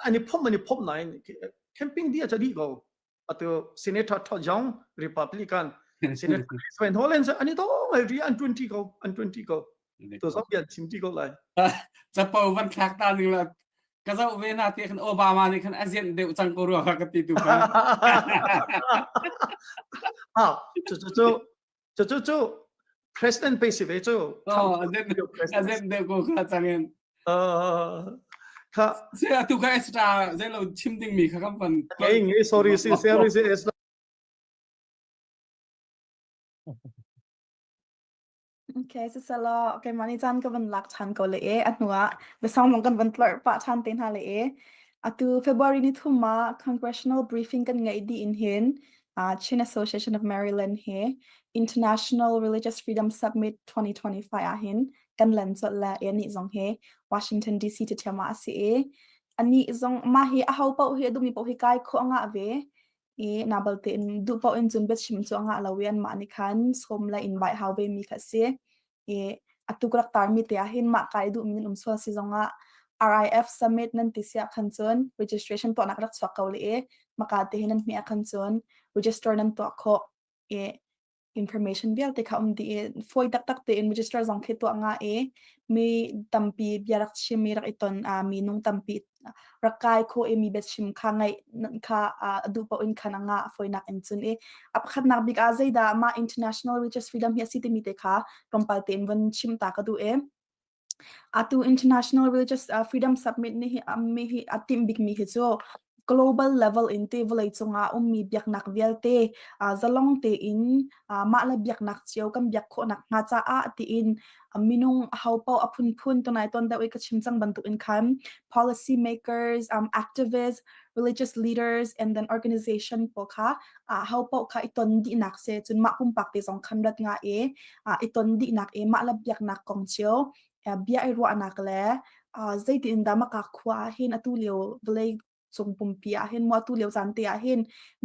an i phom an i phom nain camping dia cha di ko. Atu Senator Todd Young Republican Senator Chris Van Hollen an i dawng ngai ri an tuan ti ko an tuan ti ko. To zong bian chim ti ko lai. Capo van thlak ta ning la ka zoh ve na te khan Obama nih khan a zianh deuh cang ko rua ka ti tu kha. Ha cu cu cu cu cu cu president pe si ve cu. Oh a zianh deuh ko kha cang in. Kha se atu kha extra zei lo chim ding mi kha kan van. Ngei ngei sorry si sorry si extra. Okay, siselaw keimah nih caan ka van lak ṭhan ko le e a hnuah biasang zong kan van tlorh pah ṭhan te hna le e. Atu February ni thum ah congressional briefing kan ngeih dih in hin uh, Chin Association of Maryland he International Religious Freedom Summit 2025 ah hin kan len colh le e nih zong he Washington DC te ṭhiam ah a si i anih zong mah hi aho paoh hi a duhmi paoh hi kai khawh a ngah ve i na balte in duh paoh in cun biachim cu a ngah lo i anmah nih khan sawm le invite hau ve mi kha a si. I atu ka rak tarmi te ah hin mah kai duhmi nan um sual si zongah. RIF summit nan ti siah khan cun registration tuahnak rak chuak ko le i maka te hi nan hmeh ah khan cun register nan tuah khawh i information vialte kha um dih i fawi taktak tein register zong khi tuah nga i mi tampi bia rak chim mi rak i ton a mi nung tampi rak kai kho i mi biachim kha ngaih kha a duh paoh in khan a ngah fawinak in cun i a pakhatnak bik ah zeidah mah international religious freedom hi a si timi te kha tlawmpal tein von chim ta ka duh i Atu International Religious Freedom Summit nih hi hi a timh bikmi hi cu global level in te vawleicung ah ummi biaknak vialte zalong tein mah le biaknak cio kan biak khawhnak hnga caah tiin minung ahopaoh a phunphun tunai ton deuh i ka chim cang bantuk in khan policy makers, activists, religious leaders and then organization pawl kha ahopaoh kha i ton dihnak se cun mah pumpak te zong khan rat nga i i ton dihnak i mah le biaknak kong cio bia i ruahnak le zeitin dah maka khua ah hin atu lio vawlei cung pumpi ah hin mu atu lio caan te ah hin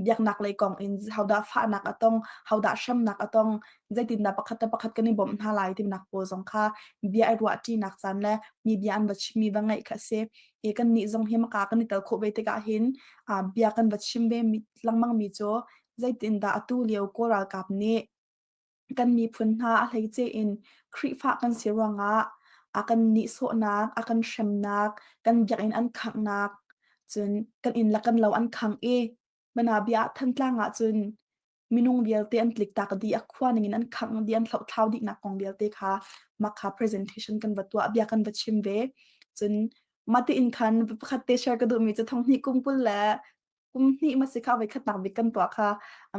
biaknak lei kong in hodah fahnak a tong hodah hremnak a tong zeitin dah pakhat le pakhat kan i bawmh hna lai tinak pawl zong kha bia i ruah ṭinak caan le mi bia an va chimmi va ngaih kha si i kan nih zong hi maka kan i tel khawh ve tikah hin bia kan va chim ve lengmang mi cu zeitin dah atu lio Kawl ralkap nih kan miphun hna a hleice in Khrihfa kan si ruangah a kan nihsawhnak, a kan hremnak, kan biakinn an khanghnak, cun kan inn le kan lo an khangh i Manabia ah Thantlang ah cun minung vialte an tliktak dih, a khua ningin an khangh dih, an hlohthlau dihnak kong vialte kha mah kha presentation kan va tuah, bia kan va chim ve. Cun mah tiin khan pakhat te share ka duhmi cu thong hnih kum 20 le kum hnih ma si kha voi khatnak bik kan tuah kha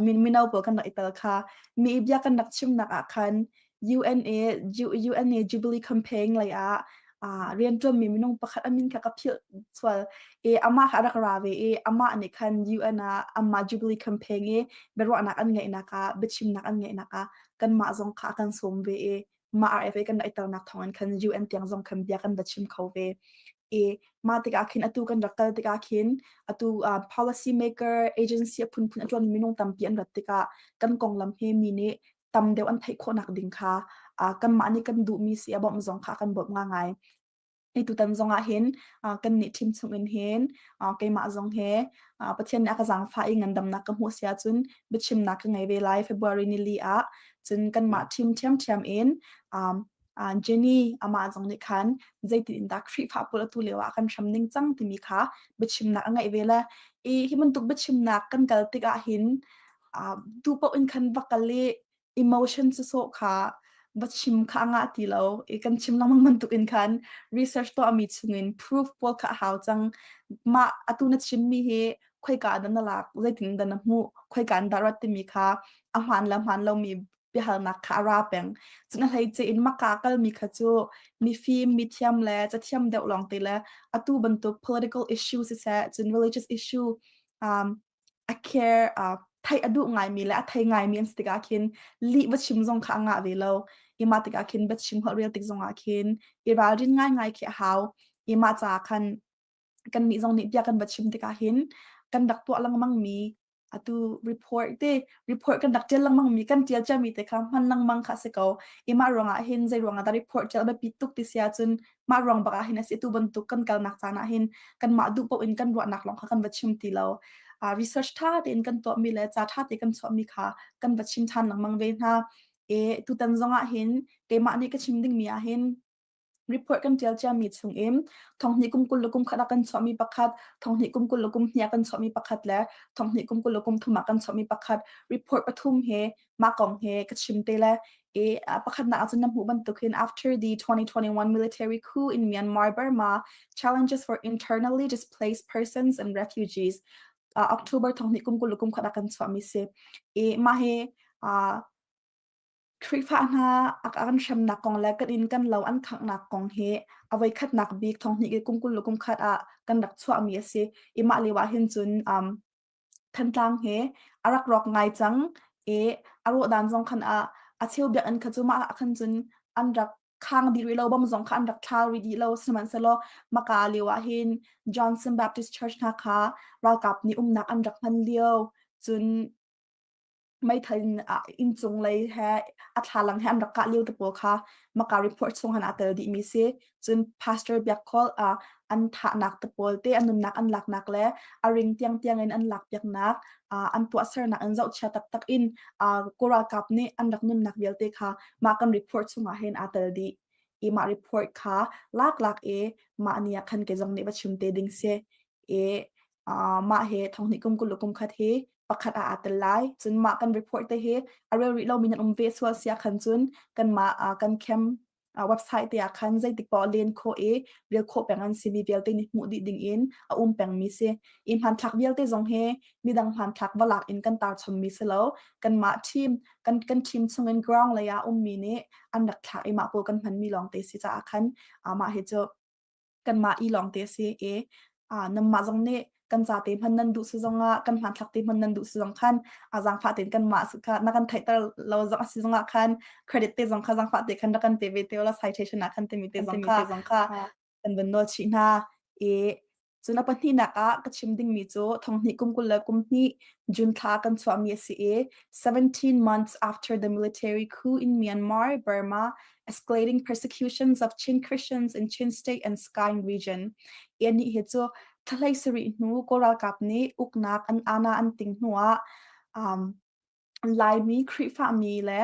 min mino pawl kan rak i tel kha mi bia kan rak chimnak ah khan UNA UNA Jubilee campaign lei ah rianṭuanmi minung pakhat a min kha ka philh sual i amah kha a rak ra ve i amah nih khan UN ah amah Jubilee campaign i biaruahnak an ngeihnak ah biachimnak an ngeihnak ah kanmah zong kha a kan sawm ve i mah RFA kan rak i telnak thawngin khan UN tiang zong khan bia kan va chim kho ve. I mah tikah khin atu kan rak kal tikah khin atu uh, policy maker agency a phunphun a ṭuan minung tampi an rat tikah kan konglam hi mi nih tam deuh an theih khawhnak ding kha uh, kanmah nih kan duhmi si a bawmh zong kha kan bawmh ngai. Hi tutan zong ah hin uh, kan nih ṭhim chung in hin uh, keimah zong he uh, Pathian nih a ka zaangfah i ngandamnak ka hmuh si ahcun biachimnak ka ngei ve lai February ni li ah cun kanmah ṭhim ṭhiamṭhiam in um, uh, Jenny amah zong nih khan zeitin in dah Khrihfa pawl atu lio ah kan hram ning cang timi kha biachimnak a ngeih ve le i hi bantuk biachimnak kan kal tikah hin uh, duh paoh in khan va kal i emotion sawsawh kha va chim kha a ngah ti lo i kan chim lengmang bantuk in khan research tuahmi chungin proof pawl kha a hau cang. Mah atu na chimmi hi khoika dah na lak, zeitin dah na hmuh, khoika in dah rat timi kha a hmaan le hmaan lomi biahalnak kha a ra peng. Cun a hleice in maka kalmi kha cu mifim, mithiam le cathiam deuh lawngte le atu bantuk political issue siseh, cun religious issue um, a care uh, theih a duh ngaimi le a thei ngaimi an si tikah khin lih va chim zong kha a ngah ve lo. I mah tikah khin va chim holh rel tik zongah khin i ralrin ngaingai khi a hau. I mah caah khan kannih zong nih bia kan va chim tikah hin kan rak tuah lengmang mi atu report te report kan rak ṭial lengmang mi kan ṭial ciami te kha hman lengmang kha si ko. I mah ruangah hin zei ruangah dah report ṭial a biapit tuk ti si ahcun mah ruang bak ah hin a si tu bantuk kan kalnak caan ah hin kanmah duh paoh in kan ruahnak lawng kha kan va chim ti lo. Uh, research ṭha tein kan tuahmi le ca ṭha tein kan chuahmi kha kan va chim ṭhan lengmang ve hna. E tutan zong ah hin keimah nih ka chim dingmi ah hin report kan ṭial ciami chungin thonghnih kum 20 le kum khat ah kan chuahmi pakhat, thonghnih kum 20 le kum hnih ah kan chuahmi pakhat le thonghnih kum 20 le kum thum ah kan chuahmi pakhat report pathum he mah kong he ka chim te le i pakhatnak ahcun na hmuh bantuk hin after the 2021 military coup in Myanmar Burma challenges for internally displaced persons and refugees uh, October thonghnih kum 20 le kum khat ah kan chuahmi si i mah hi uh, Khrihfa hna a kan hremnak kong le kan inn kan lo an khanghnak kong hi a voikhatnak bik thonghnih i kum 20 le kum khat ah kan rak chuahmi a si. I mah lio ah hin cun um, Thantlang hi a rak rawk ngai cang i a rawhdan zong khan ah a cheu biakinn kha cu mah ah khan cun an rak khang dih rih lo bom zong kha an rak thlau rih dih lo sihmanhsehlaw maka lio ah hin Johnson Baptist Church hna kha ralkap nih umnak an rak hman lio cun. Meithal in inncung lei he a thlalang he an rak kah lio te pawl kha maka report chung han aa tel dihmi si. Cun Pastor Biak Khawl an thahnak te pawl te an nunnak an laknak le a ring tiangtiang in an lakpiaknak an tuahsernak in zohchia taktak in Kawl ralkap nih an rak nunnak vialte kha mah kan report chungah hin aa tel dih. I mah report kha laklak i mah ni ah khan kei zong nih va chim te ding si. I mah hi thonghnih kum 20 le kum khat hi pakhat ah aa tel lai. Cun mah kan report te hi a rel rih lomi nan um ve sual sia khan cun kanmah kan camp website te ah khan zeitik paoh len khawh i rel khawh peng an si mi vialte nih hmuh dih ding in a um pengmi si. I hmanthlak vialte zong hi midang hmanthlak va lak in kan tar chommi si lo. Kanmah team kan kan team chungin ground lei ah ummi nih an rak thlak i mah pawl kan hmanmi lawng te si caah khan mah hi cu kanmah i lawng te a si i nanmah zong nih kan ca te hman nan duh si zongah kan hmanthlak te hman nan duh si zong khan a zaangfah tein kanmah kha na kan theihter lo zong a si zongah khan credit te zong kha zaangfah te khan rak kan pe ve te la citation ah khan timi te zong kha zong kha kan van nawl chih hna i cun a pahnihnak ah ka chim dingmi cu thonghnih kum 20 le kum hnih June thla kan chuahmi a si i 17 months after the military coup in Myanmar, Burma, escalating persecutions of Chin Christians in Chin State and Sagaing region. Anih hi cu thlahlei sarih hnu Kawl ralkap nih uknak an ana an ting hnuah um, Laimi Khrihfami le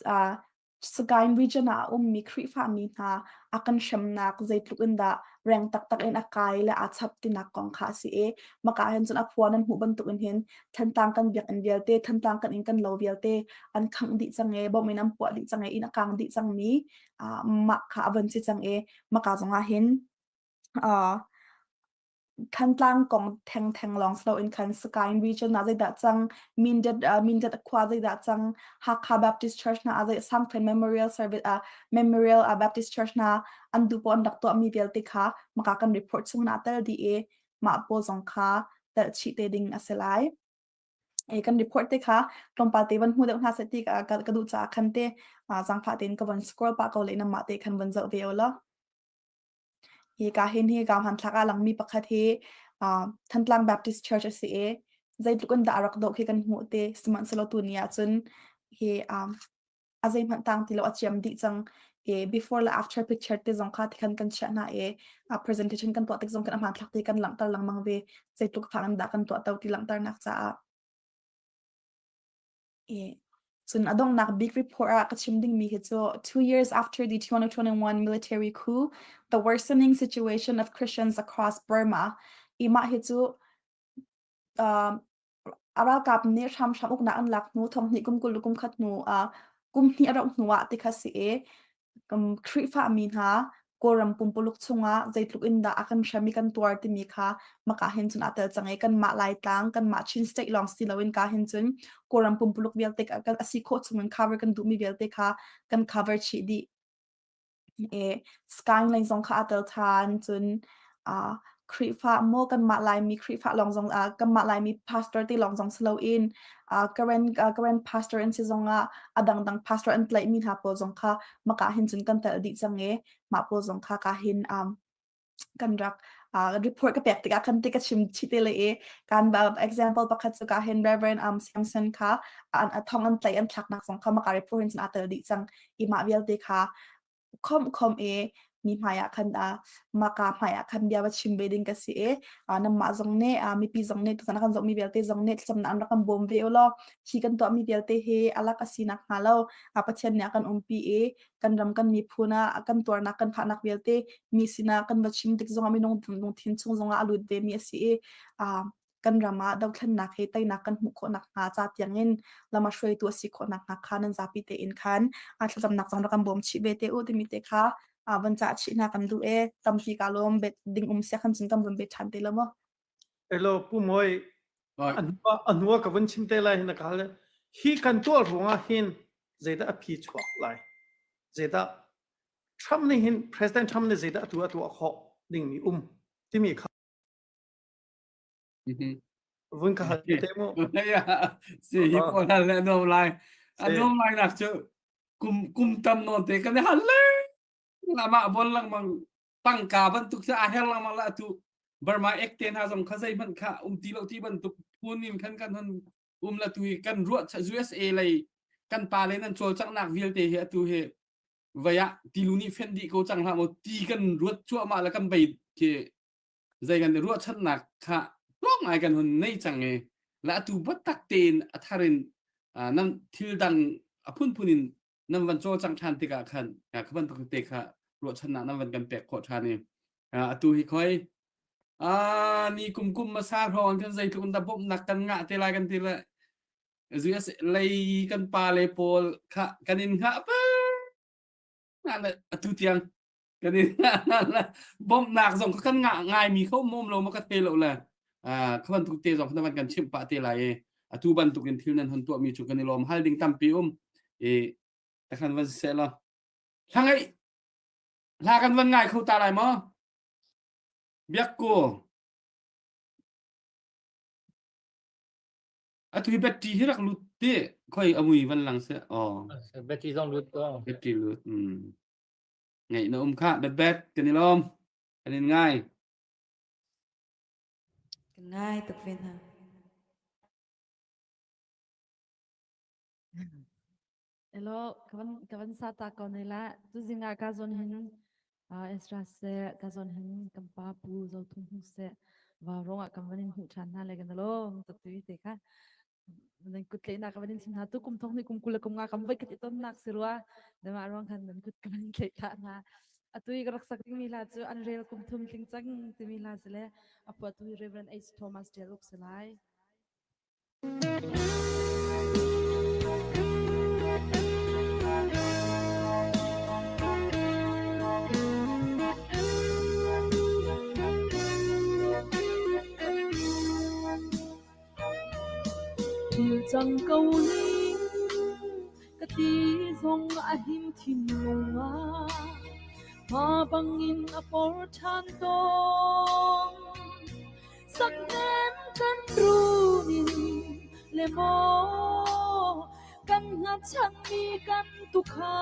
uh, Sagaing region ah a ummi Khrihfami hna a kan hremnak zeitluk in dah reng taktak in a kai le aa chap tinak kong kha a si i maka hin cun a phua nan hmuh bantuk in hin Thantlang kan biakinn vialte, Thantlang kan inn kan lo vialte an khangh dih cang i bom in an puah dih cang i inn a kang dih cangmi uh, mah kha a von si cang i maka zongah hin uh, Thantlang kong thengtheng lawng si loin khan Sagaing region ah zeidah cang, Mindat uh, Mindat khua zeidah cang, Hakha Baptist Church hna ah zei Sangphen Memorial Service uh, Memorial uh, Baptist Church hna an duh paoh an rak tuahmi vialte kha maka kan report chung na tel dih i mah pawl zong kha telh chih te ding a si lai. E kan report te kha tlawmpal te van hmu deuh hna seh ti ka, ka, ka duh caah khan te uh, zaangfah tein ka von scroll pah ko le namah te khan von zoh ve o law. Hi ka hin hi ka hmanthlak ah langmi pakhat hi uh, Thantlang Baptist Church a si i zeitluk in dah a rak dawh khi kan hmuh te sihmanhsehlaw tu ni ah cun hi um, a zeihmanh tang ti lo a ciam dih cang i before le after picture te zong kha tikhan kan chiah hna i a presentation kan tuah tik zong kan a hmanthlak te kan langhter lengmang ve zeitluk fang in dah kan tuah to ti langhternak caah i cun a donghnak big report ah ka chim dingmi hi cu 2 years after the 2021 military coup the worsening situation of Christians across Burma i mah hi cu um, A ralkap nih hramhram uknak an lak hnu thonghnih kum 20 le kum khat hnu ah kum hnih a rauh hnu ah ti kha si i Khrihfami hna Kawlram pumpuluk chungah zeitluk in dah a kan hrem i kan tuar timi kha maka hin cun aa tel cang i kanmah Laitlang, kanmah Chin State lawng si loin ka hin cun Kawlram pumpuluk vialte a si khawh chungin cover kan duhmi vialte kha kan cover chih dih. E Skype lei zong kha aa tel ṭhan. Cun uh, Khrihfa maw kanmah Laimi Khrihfa lawng zong uh, kanmah Laimi pastor te lawng zong si loin uh, Karen uh, Karen pastor an si zongah a dangdang pastor an tlaihmi hna pawl zong kha maka hin cun kan tel dih cang i mah pawl zong kha ka hin um, kan rak uh, report ka pek tikah khan ti ka chim chih te le i kan ba example pakhat cu ka hin Reverend um, Samson kha an thong an tlai an thlaknak zong kha maka report hin cun aa tel dih cang i mah vialte kha khom khom i mi hmai ah khan uh, maka hmai ah khan bia va chim ve ding ka si i uh, namah zong nih uh, mipi zong nih tuzan kan zohmi vialte zong nih thlacamnak an rak kan bawm ve u law hi kan tuahmi vialte hi alak a sinak hnga lo uh, Pathian nih a kan umpi i kan ram kan miphun ah kan tuarnak kan fahnak vialte mi sinah kan va chim tik zongah minung lungthin chung zongah a lut ve mi a si i kan ram ah dothlennak he teinak kan hmuh khawh nakhnga ca tiangin lam a hruaitu a si khawh nakhnga kha nan zapi tein khan thlacamnak zong rak kan bawm chih ve te u timi te kha van cah chih hna kan duh e tampi ka lawm bet ding um sia khan cun kan vun bet ṭhan te lo maw Hello Pu Moi a hnu ka vun chim te lai hin ka hal hi kan tuah ruangah hin zeidah a phi chuak lai zeidah Trump nih hin President Trump nih zeidah atu a tuah khawh dingmi um timi kha vun ka hal te mu si hi pawl hal le nom lai a nom lai nak cu kum kum tam non te kan hal le lama bon langmang tangka bantuk cu a her lengmang la atu Burma ek te hna zong kha zeihmanh kha um ti lo ti bantuk phun in khan kan hun. Um la tu hi kan ruah USA lei kan pa le nan cawlcanghnak vialte hi atu hi vei ah tilu nih fenh dih ko cang hlah maw ti kan ruat cuahmah le kan bei khi zei kan ruahchannak kha tlawm ngai kan hun nei cang i la atu biatak tein a thar in nan thil dang a phunphun in nan van cawlcang ṭhan tikah khan kha bantuk te kha ruahchannak nan van kan pek khawh ṭhan i atu hi khoi ni kum kum masa hrawng kan zeitluk in dah bawmhnak kan ngah te lai kan ti le US lei kan pa le pawl kha kan in hngah peng le atu tiang kan in bawmhnak zong kan ngah ngaimi kho mom lo ma ka te lo le kha bantuk te zong kan kan chimh pah te lai i atu bantuk in thil nan hon tuahmi cu kan i lawm hal ding tampi um i takhan van seh lo hla ngai hla kan van ngai kho ta lai maw biak ko atu hi battery hi rak lut te khoi amui van lang se oh battery zong lut ko battery lut Ngeih na um khah bet kan i lawm. Kan in ngai. Kan ngai tuk ve hna. Hello, ka van sa ta ko ne la. Tu zinga ka zon hin Ezra se ka zon hin kan pa pu zo thung hung se va rong ah kan van in hmuh than hna le kan lom tuk ti te kha. Nan kut tleihnak ka van in chim hna tu kum thong ni kum 20 le kum nga kam voi khat i tonnak si rua dema ruang khan nan kut ka van in tleih thlah hna atu i ka rak sak dingmi hla cu an rel kum thum tling cang timi hla si le a phuahtu hi Reverend H Thomas Tial Uk si lai. Thil cang ko ning ka ti zong a him thinlung ah hma bangin a por ṭhan tawn. Saknem kan runin le maw kan hngatchanmi kan tukha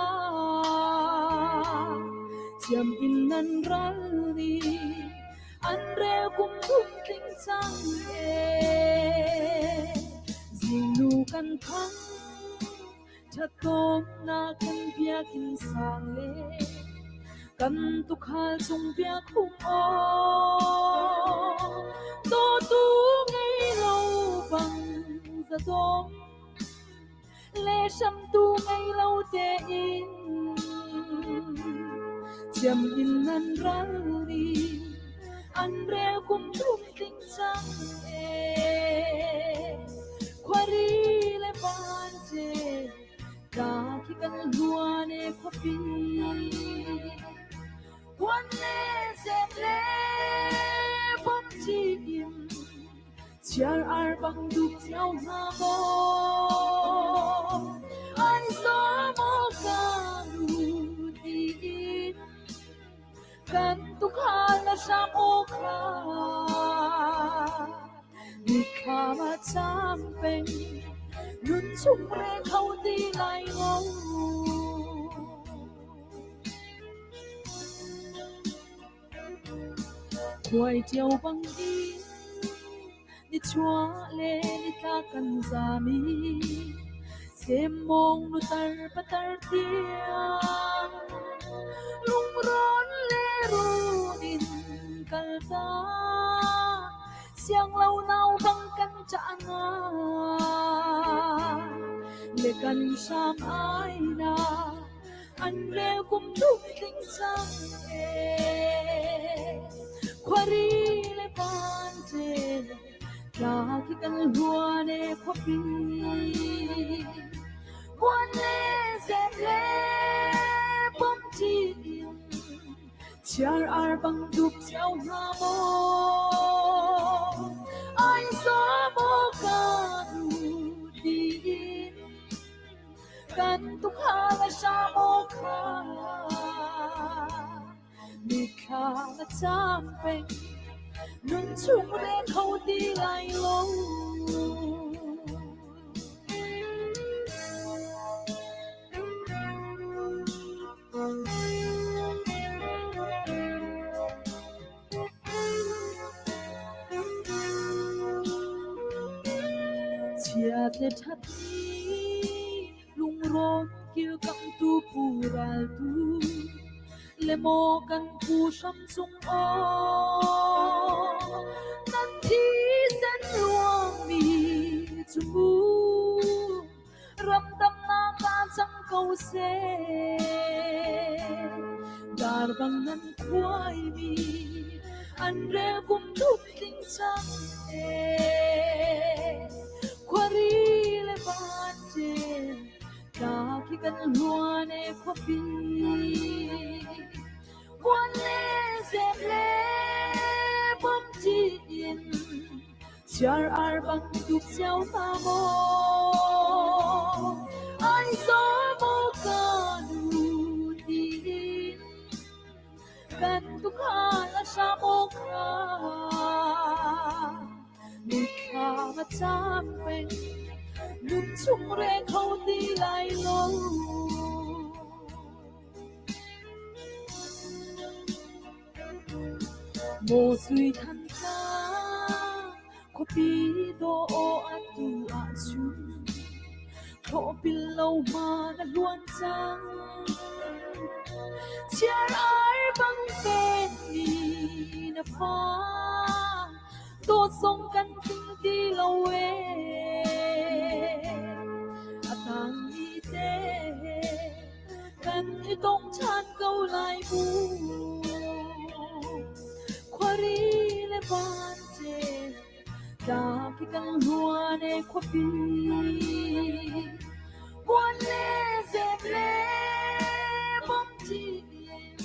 Ciam in nan ral nih an rel kum thum tling cang e. Zingnu kan thang ṭhatawmnak kan biakinn sang le kan tukhal cung biak hum aw. Dawtu ngei lo bang zadawm le hramtu ngei lo tein Ciam in nan ral nih an rel kum thum tling cang e. Khuari le vante ka khi kan hluan e khuapi. Kuan le zem le bom ci in Chiar ar bang duk cio hnga maw? Ai zaw maw ka nu tiin kan tukhal na hram aw kha mitthlam a cam peng nun chung re kho ti lai lo. Khuai ṭio bang in nichuah le nitlak kan zam i semmawng nutar patar tiang lungrawn le run in kaltak sianglo nau bang kan ṭah nga le kan hram ai na An rel kum thum tling cang e. Khuari le vante tla khi kan hluan e khuapi. Kuan le zem le pom ṭi in chiar ar bang dup cio hnga maw? Ai zaw maw ka nu tiin Kan tukhal a hram aw kha mithla na cam peng nun chung re kho ti lai lo. Chiat le ṭhat ni lungrawn kilkamtu pu raltu le maw kan pu hram cung aw nan thisen luangmi cu mu ramdamnak ah cang ko seh. Dar bang nan khuaimi an rel kum thum tling cang ee. Khuari le vante ta khi kan hluan e khuapi. Kuan le zem le bom ti in Chiar ar bantuk cio hna maw? Ai zaw maw ka nu tiin kan tukhal a hram awk kha mitthlam a cam peng nun chung re kho ti lai lo. Maw sui Thantlang khuapi dawh atu ahcun thlawhpil lo hma na hluan cang. Chiar ar bang penmi na fa dawt zong kan tling ti lo ee. A tangmi te kan i tong ṭhan ko lai mu. Khuari le vante tla khi kan hluan e khuapi. Kuan le zem le bom ṭi in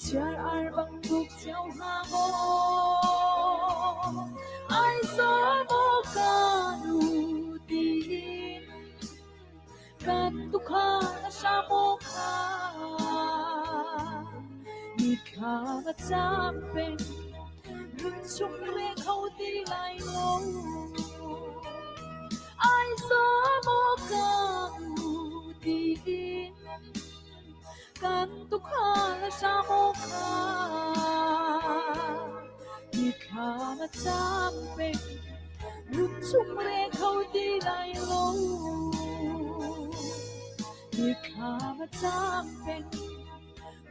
chiar ar bang tuk cio hnga maw. Ai zaw maw ka nu tiin Kan tukhal a hram aw kha mithla a cam peng nun chung re kho ti lai lo ai zaw maw ka nu tiin kan tukhal a hram aw kha mithla a cam peng nun chung re kho ti lai lo mithla a cam peng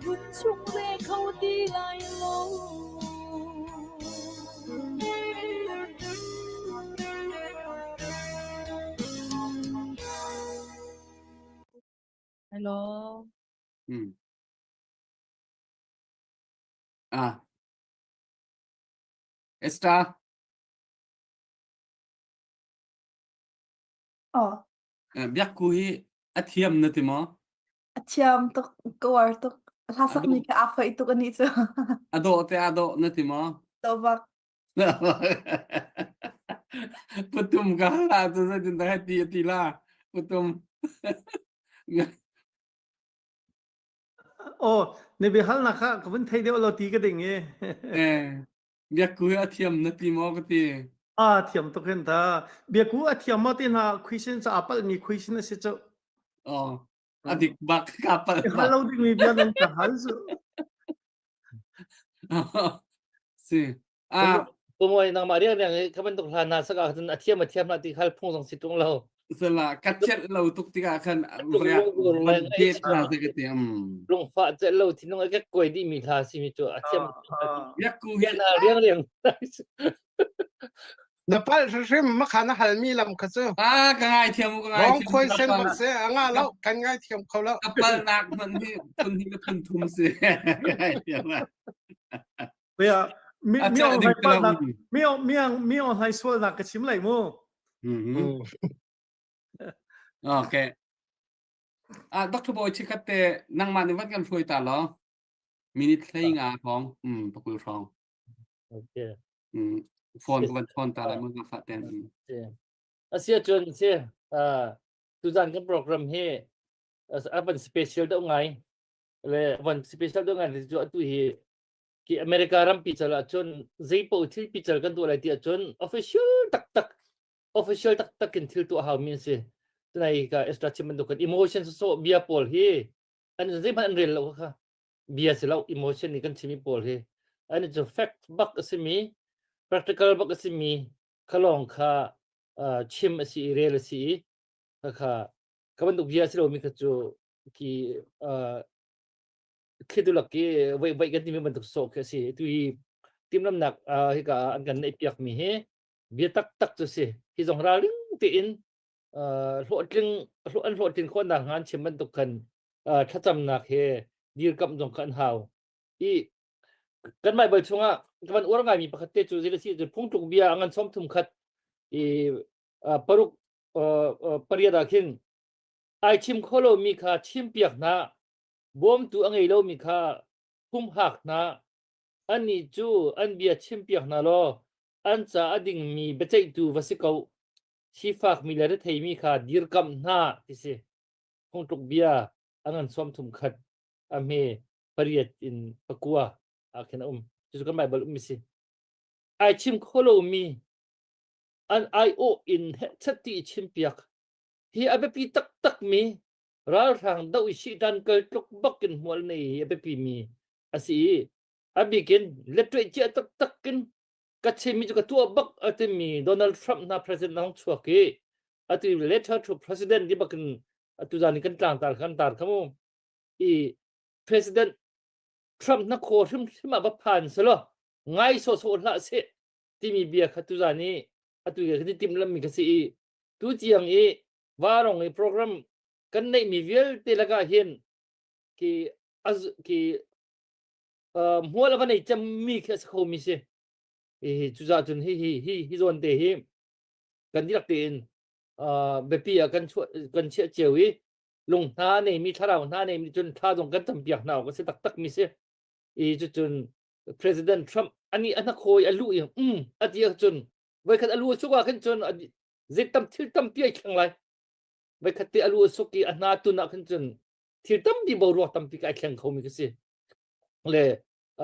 nun chung re kho ti lai lo Hello. Hmm. Ah. Esther. Aw. Biakku hi a thiam na ti maw? A thiam tuk, ka uar tuk. Hla sak mi kha aa foih tuk anih cu. A dawh te a dawh na ti maw? Dawh bak. Putum ka hla cu zeitin dah ti a ti la. Putum. Oh, na biahalnak kha ka vun thei deuh lo ti ka ding i. Eh. Biakku hi a thiam na ti maw ka ti. A thiam tuk hin ta. Biakku a thiam maw ti hna question ca a palhmi question a si cu. Oh, a dik bak ka palh. Hal lo dingmi bia nan ka hal cu. Si. Ah, Pumoi nangmah riang riang i ka bantuk hla na sak ah cun a thiam a thiam hlah ti khal phung zong si tung lo. Sala ka celh lo tuk tikah khan bet na se ka ti um. Lungfah celh lo thinlung a kek kuai dih mi hla si mi cu a thiam. Biakku hi na riang riang. Na pal hrim makha na hal mi lam kha cu. Ah ka ngai thiam ka ngai thiam. Khoi sen bak se anga lo kan ngai thiam kho lo. Ka pal nak man hi phun hi phun thum si. Ka ngai thiam. Bia mi mi ong hlai palnak mi ong mi ong mi ong hlai sualnak ka chim lai mu. Okay. Ah Dr. Boy chikhat te nangmah nih van kan hruai ta law. Minute hlei nga hrawng, um pakul hrawng. Okay. Um phone ka van phone ta lai mu ka fa ten. Asia chun si tuzan kan program hi a van special deuh ngai le van special deuh ngai cu atu hi ki America rampi cal ahcun zeipaoh thil pical kan tuah lai ti ahcun official taktak official taktak in thil tuah haumi an si. Tunai ka extra chim bantuk kan emotion sawsawh bia pawl hi an zeihmanh an rel lo kha bia si lo emotion nih kan chimi pawl hi an cu fact bak a simi practical bak a simi kha lawng kha. chim a si i rel a si i khakha ka bantuk bia a si lomi kha cu ki thlitu lak i voi voi kan timi bantuk sawh khi a si. Tu hi timhlamnak hika ah an kan neih piakmi hi bia taktak cu si. Hi zong ralring tein hlawhtling an hlawhtlin khawhnak hnga an chim bantuk khan thlacamnak he dirkamh zong kha an hau. I kan Bible chungah ka van uar ngaimi pakhat te cu zei si cu phungtluk bia a ngan 33 i paruk pariat ah khin ai chim kho lomi kha chimpiak hna bawmtu a ngei lomi kha humhak hna annih cu an bia chimpiak hna law an ca a dingmi biaceihtu va si ko sifakmi le retheimi kha dirkamh hna ti si phungtluk bia a ngan 31 a hme pariat in pakua ah khin a um cucu kan Bible ummi si ai chim kho lomi an aiawh in hehchat ti i chimpiak hi a biapi taktakmi ralhrang doh i sihtan kal tluk bak in hmual nei hi a biapi mi a si i a bikin lettuai cia taktak in ka chimmi cu ka tuah bak a timi Donald Trump hna president hong chuak i atu letter to president ti bakin atu zan in kan tlangtar kan tar kha mu i president Trump na khaw hrimhrim ah va phan selaw ngai sawhsawh hlah seh timi bia kha tuzan i atu kan i timhlammi kha si i tu tiang i varong i program kan neihmi vialte lakah hin ki az ki hmual a va nei cemmi khi a si khomi si hi cucaah cun hi hi hi hi zawn te hi kan dihlak tein biapi ah kan chuah kan chiah cio i lung hna neimi thlarau hna neimi cun thla zong kan campiak hna awk a si taktak mi si i cucun President Trump ani a hnakhawi a lu i um a ti ahcun voikhat a lu a suk ah khin cun zik tam thil tampi ai thleng lai voikhat te a lu a suk i a hna tun ah khin cun thil tampi boruak tampi ka ai thleng khomi ka si le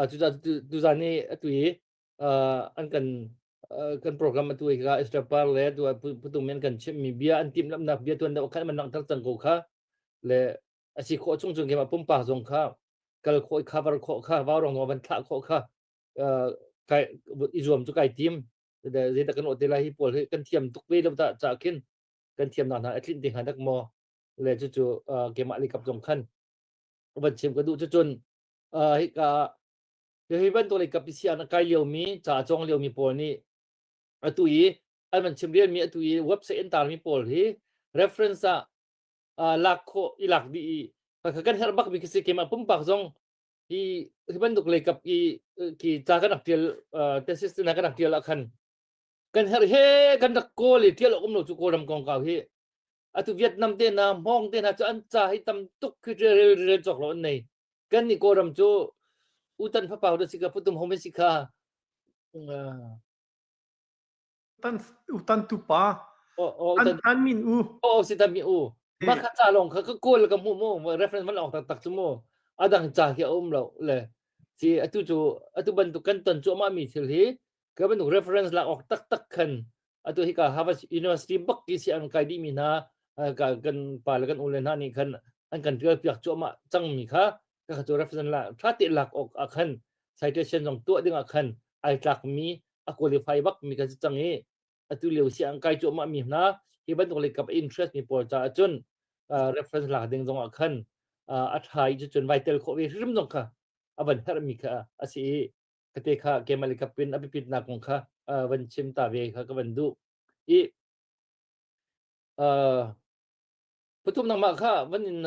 cucaah tuzan i atu i an kan kan program atu i ka Esther Par le tu putung men kan chimmi bia an timhlamhnak bia tuan deuh khan man langhter cang ko kha le a si khawh chung chung keimah pumpak zong kha kal khawh i cover khawh kha vaurong zong van thlah khawh kha kai i zuam cu kai tim zeidah kan awh te lai hi pawl hi kan thiam tuk ve lo ta ca khin kan thiamnak hna a tlinh te hnga dak maw le cucu keimah lei kap zong khan van chim ka duh cucun hika hi bantuk lei kap si an kai liomi ca cawng liomi pawl nih atu i an van chim rianmi atu i website an tarmi pawl hi reference ah lak khawh i lak dih i kan herh bak mi khi si keimah pumpak zong hi hi bantuk lei kap i ki ca kan rak tial thesis na kan rak tial ah khan kan herh he kan rak kawl i tial awk um lo cu kawlram kongkau hi atu Vietnam te na Hmong te na cu an ca hi tam tuk khi rel rel cawk lo an nei kan ni kawlram cu utan fapau da si ka putum hom si kha Tan utan tu pa. An an min u. O si tan mi u. Ma kha ca long kha ka kawl ka hmu mu reference man ong tak tak chu mu adang ca khi a um lo le si atu cu atu bantuk kan ton cu ma mi thil hi ka bantuk reference lak ok tak tak khan atu hi ka Harvard University bak ki si an kai di mi hna ka kan pa le kan u le hna nih khan an kan tial piak cu ma cang mi kha ka kha cu reference la tha te lak ok a khan citation zong tuah ding ah khan ai tlak mi a qualify bak mi kan si cang i atu lio si an kai cuahmah mi hna hi bantuk lei kap interest mi pawl caah cun reference lak ding zong ah khan a tha i cun vai tel khawh ve hrim zong kha a van herh mi kha a si i kate kha kemal kap in a biapit nak kong kha van chim ta ve kha ka van duh i pathum nangmah kha van in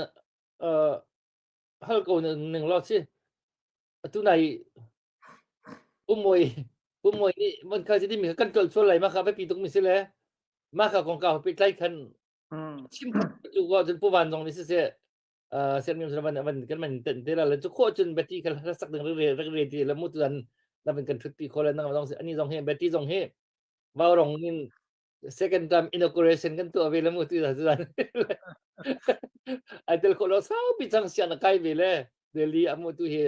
hal ko ning lo si atu nai Pumoi pumoi nih van kal si mi kan tlol sual lai ma kha biapi tuk mi si le ma kha kongkau pehtlai khan chim cu ko cun pu van zong nih siseh sianginn van van kan man ten te la le cu khawh cun beti kha sak ding re re re ti le mu tu an na van kan thut pi kho le nang zong si ani zong hi beti zong hi vaurong in second time inauguration kan tuah ve le mu tu da zan ai tel kho lo saupi chang sian a kai ve le Delhi amu tu hi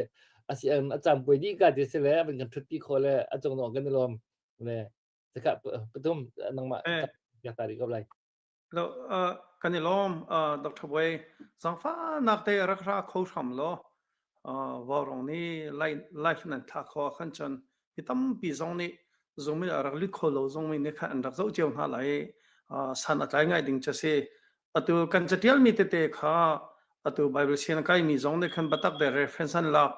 asi an a cham pui di ka ti se le abin kan thut pi kho le a chung no kan lom le saka patum nangma ya tari ko lai Lo kan i lawm Dr. Wei zangfa nak te rak ra kho hram lo Vaurawng nih live nan thlah kho ahkhan cun mi tampi zong nih zung mi a rak lut kho lo zong mi nih khan an rak zoh cio hna lai. San a tlai ngai ding cu si. Atu kan catialmi tete kha atu Bible sian a kaimi zong nih khan biatak te reference an lak.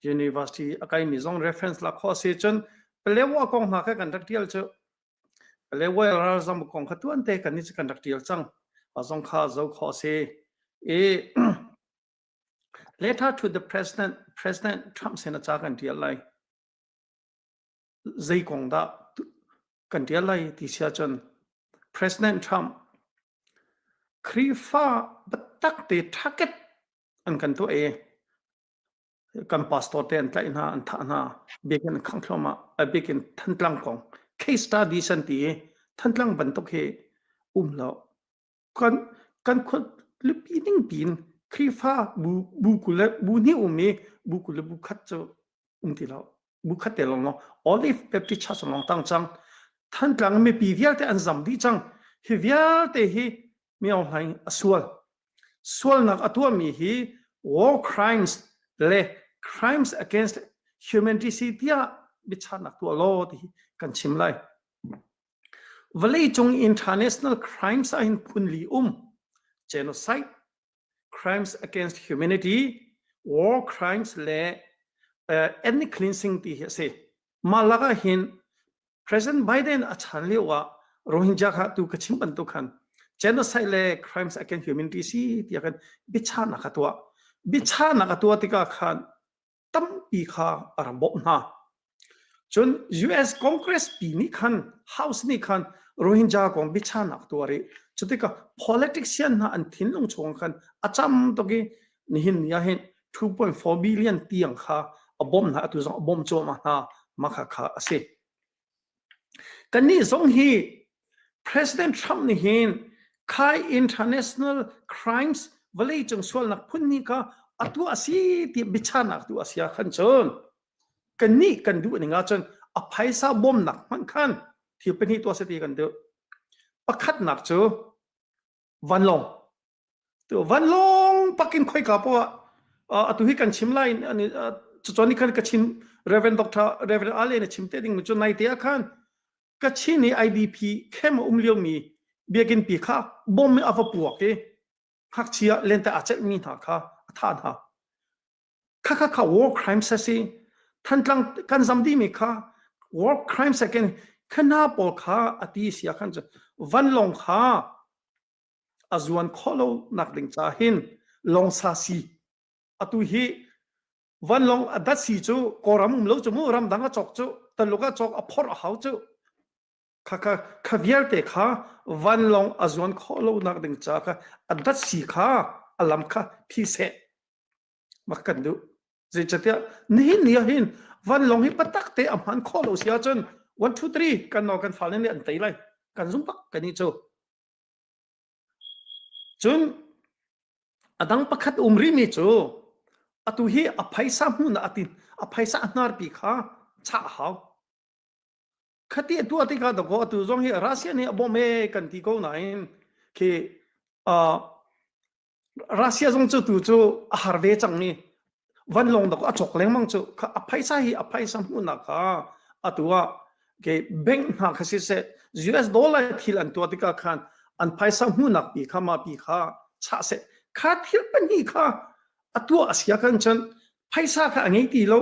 University a kaimi zong reference lak khawh a si. Cun Palewa kong hna kha kan rak tial cu Palewa ralzam kong kha tuan te kan nih kan rak tial cang. A zong kha zo khawh a si. I letter to the president President Trump sin a ca kan tial lai. Zei kong dah kan tial lai ti sia cun President Trump Khrihfa biatak te target an kan tuah i kan pastor te an tlaih hna an thah hna biakinn an khangh thluahmah a bikin Thantlang kong case study san ti i Thantlang bantuk hi um lo kan kan khualipi ning piin Khrihfa bu bu kul le bu hnih um i bu kul le bu khat cu um ti lo bu khat te lawng lawng Olive Baptist Church lawng tang cang Thantlang mipi vialte an zam dih cang hi vialte hi Mi Aung Hlaing a sual sualnak a tuahmi hi war crimes le crimes against humanity si tiah biachahnak tuah law ti hi kan chim lai Vawleicung international crimes ah hin phun li um. Genocide, crimes against humanity, war crimes le uh, ethnic cleansing ti hi a si. Mah lakah hin President Biden a chan lio ah Rohingya kha tu ka chim bantuk khan genocide le crimes against humanity si tiah kan biachahnak a tuah. Biachahnak a tuah tikah khan tampi kha a rak bawmh hna. Cun US Congress pi nih khan House nih khan Rohingya kong biachahnak tuah rih. Cutikah politician hna an thinlung chung khan a cam tuk i nihin ni ah hin 2.4 billion tiang kha a bawmh hna atu zong a bawmh cuahmah hna mah kha kha a si. Kannih zong hi President Trump nih hin khai international crimes vawleicung sualnak phun hnih kha a tuah a si ti biachahnak tu a si ah khan cun kannih kan duh ning ahcun a phaisa bawmnak hmanh khan thil pahnih tuah seh ti kan duh. Pakhatnak cu vanlawng Tu vanlawng pakin khoika poah atu hi kan chim lai cucun ni khan ka chim Reverend Dr. Reverend Ale na chim te ding cu nai te ah khan Kachin i IDP camp a um lio mi biakinn pi kha bom in a va puak i ngakchia lente aa celhmi hna kha a thah hna. Kha kha kha war crimes a si. Thantlang kan zam dihmi kha war crimes again khana pawl kha a ti sia khan cu vanlawng kha a zuan khawh lo nak ding ca hin lawngsa si atu hi vanlawng a dat si cu kawlram um lo cu mu ramdang a cawk cu taluk a cawk a phorh a hau cu kha kha kha vialte kha vanlawng a zuan khawh lo nak ding ca kha a dat si kha a lam kha phi seh mak kan duh zeicatiah nihin ni ah hin vanlawng hi patak te a hman khawh lo si ahcun 1 2 3 kan no kan fale nih an tei lai kan zum bak kan i cu Cun a dang pakhat um rihmi cu atu hi a phaisa hmuhnak a tin a phaisa a hnarpi kha chah a hau. Khati a tuah tikah dakaw atu zong hi Russia nih a bawmh e kan ti ko nain khi uh, Russia zong cu tu cu a har ve cang i vanlawng dok a cawk lengmang cu kha a phaisa hi a phaisa hmuhnak kha atu ah ke bank hna kha siseh US dollar thil an tuah tikah khan an phaisa hmuhnak pi kha ma pi kha chah seh kha thil pahnih kha a tuah a sia kan cun phaisa kha a ngei ti lo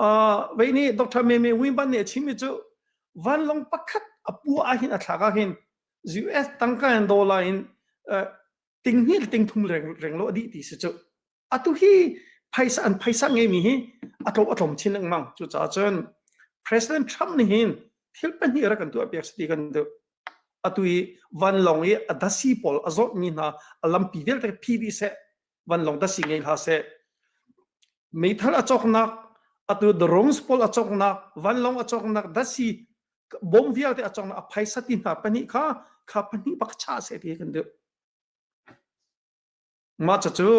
uh, vei nih Dr. Me Me Win Ban nih a chimmi cu vanlawng pakhat a pu ah hin a thlak ah hin US tangka in dollar in uh, ting hnih le ting thum reng reng lo a dih ti si cu atu hi phaisa an phaisa ngeimi hi a tlo a tlawm chin lengmang cucaah cun President Trump nih hin thil pahnih rak kan tuah piak si ti kan duh atu i vanlawng i a dasi pawl a zawtmi hna a lampi vialte phi dih seh vanlawng dasi ngei hlah seh meithal a cawknak atu drones pawl a cawknak vanlawng a cawknak dasi bom vialte a cawknak a phaisa ti hna pahnih kha kha pahnih bak cha seh ti kan duh Mah cucu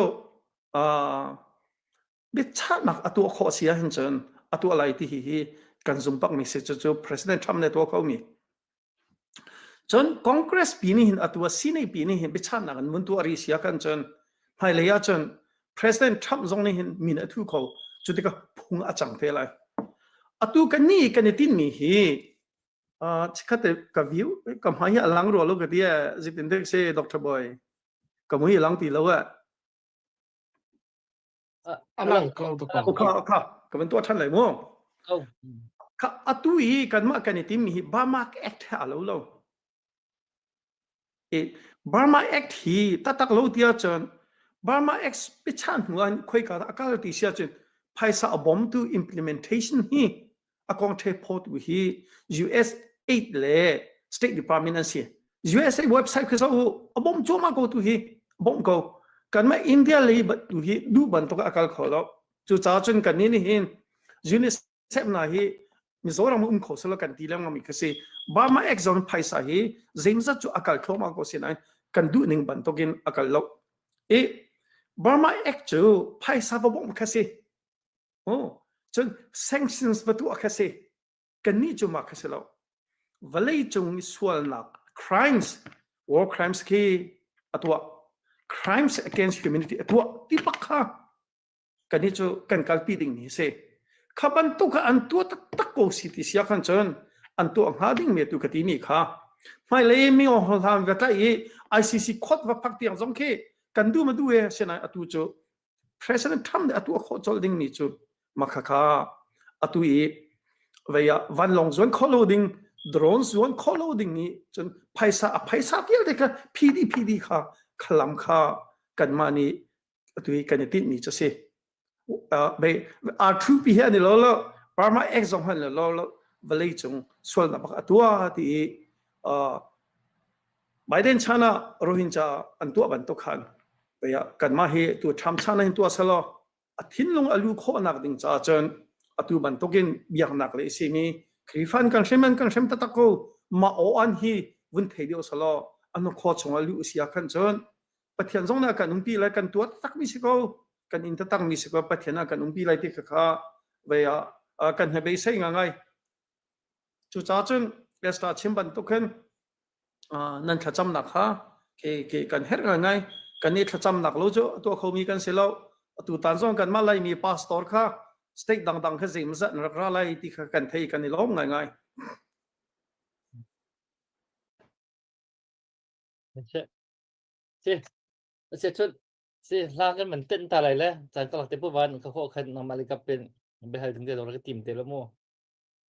biachahnak a tuah khawh si ahhin cun a tuah lai ti hi kan zum bakmi si cucu President Trump nih a tuah khomi. Cun Congress pi nih hin atu a Senate pi nih hin biachahnak an vun tuah rih si ahkhan cun hmailei ahcun President Trump zong nih hin min a thu kho. Cu tikah phung a cang te lai. Atu kan nih kan i tinhmi hi. Chikkhat te ka view ka hmai hi a lang rua lo ka ti e zitin dek se Dr. Boy ka mui lang ti lo e. A lang ko to ko. Kha kha ka van tuah than lai mu. Kha atu i kanmah kan i tim hi Burma Act he a lo lo. I Burma Act hi tatak lo tiah cun Burma Act pichan hnu ah khoika dah a kal ti si ahcun phaisa a bawmtu implementation hi a kong the phawtu hi US aid le State Department an si. USA website khi zoh u a bawm cuahmah ko tu hi a bawmh ko. Kanmah India lei tu hi duh bantuk a kal kho lo. Cucaah cun kannih nih hin UNICEF hna hi Mizoram um kho selo kan ti lengmang mi khi si. Burma Act zong phaisa hi zeimzat cu a kal thluahmah ko si nain kan duh ning bantukin a kal lo. I Burma Act cu phaisa va bawmh kha si. Oh, cun sanctions va tuah kha si. Kannih cu mah kha si lo. Vawlei cung i sualnak crimes, war crimes khi a tuah. Crimes against humanity a tuah ti bak kha kannih cu kan kalpi ding mi si. Kha bantuk kha an tuah taktak ko si ti sia khan cun an tuah hnga ding mi tu ka ti mi kha hmailei mi hlan va tlaih i ICC court va phak tiang zong khi kan du ma du e sinain atu cu President Trump nih a tuah khawh colh ding mi cu makhakha atu i vei ah vanlawng zuan khawh lo ding drone zuan khawh lo ding i cun phaisa a phaisa vialte kha PD PD kha khalam kha kanmah nih atu i kan i tinh mi cu si R2P hi an i lo lo Burma Act zong han lo lo vawlei cung sualnak bak a tuah ti i Biden chan ah Rohingya an tuah bantuk khan kanmah hi tu Trump chan ah hin tuah selaw a thinlung a lu khawhnak ding caah cun atu bantukin biaknak le simi Khrihfa an kan hrem an kan hrem taktak ko mah aw an hi vun thei deuh selaw an khua chungah luh si ah khan cun Pathian zong nih a kan umpi lai kan tuah taktak mi si ko kan in taktak mi si ko Pathian a kan umpi lai ti kha kha vei ah kan he beisei ngai Cucaah cun Esther chim bantuk hin nan thlacamnak kha ke kan herh ngaingai. Kan i thlacamnak lo cu a tuah khomi kan si lo. Atu tan zong kanmah Laimi pastor kha state dangdang kha zeimazat an rak ra lai ti kha kan thei kan i lawm ngaingai. Si. Si cun si hla kan man ten ta lai le caan ka lak te pu van ka khawh khan nangmah le kap in biahal ding te dong rak tim te lo mu.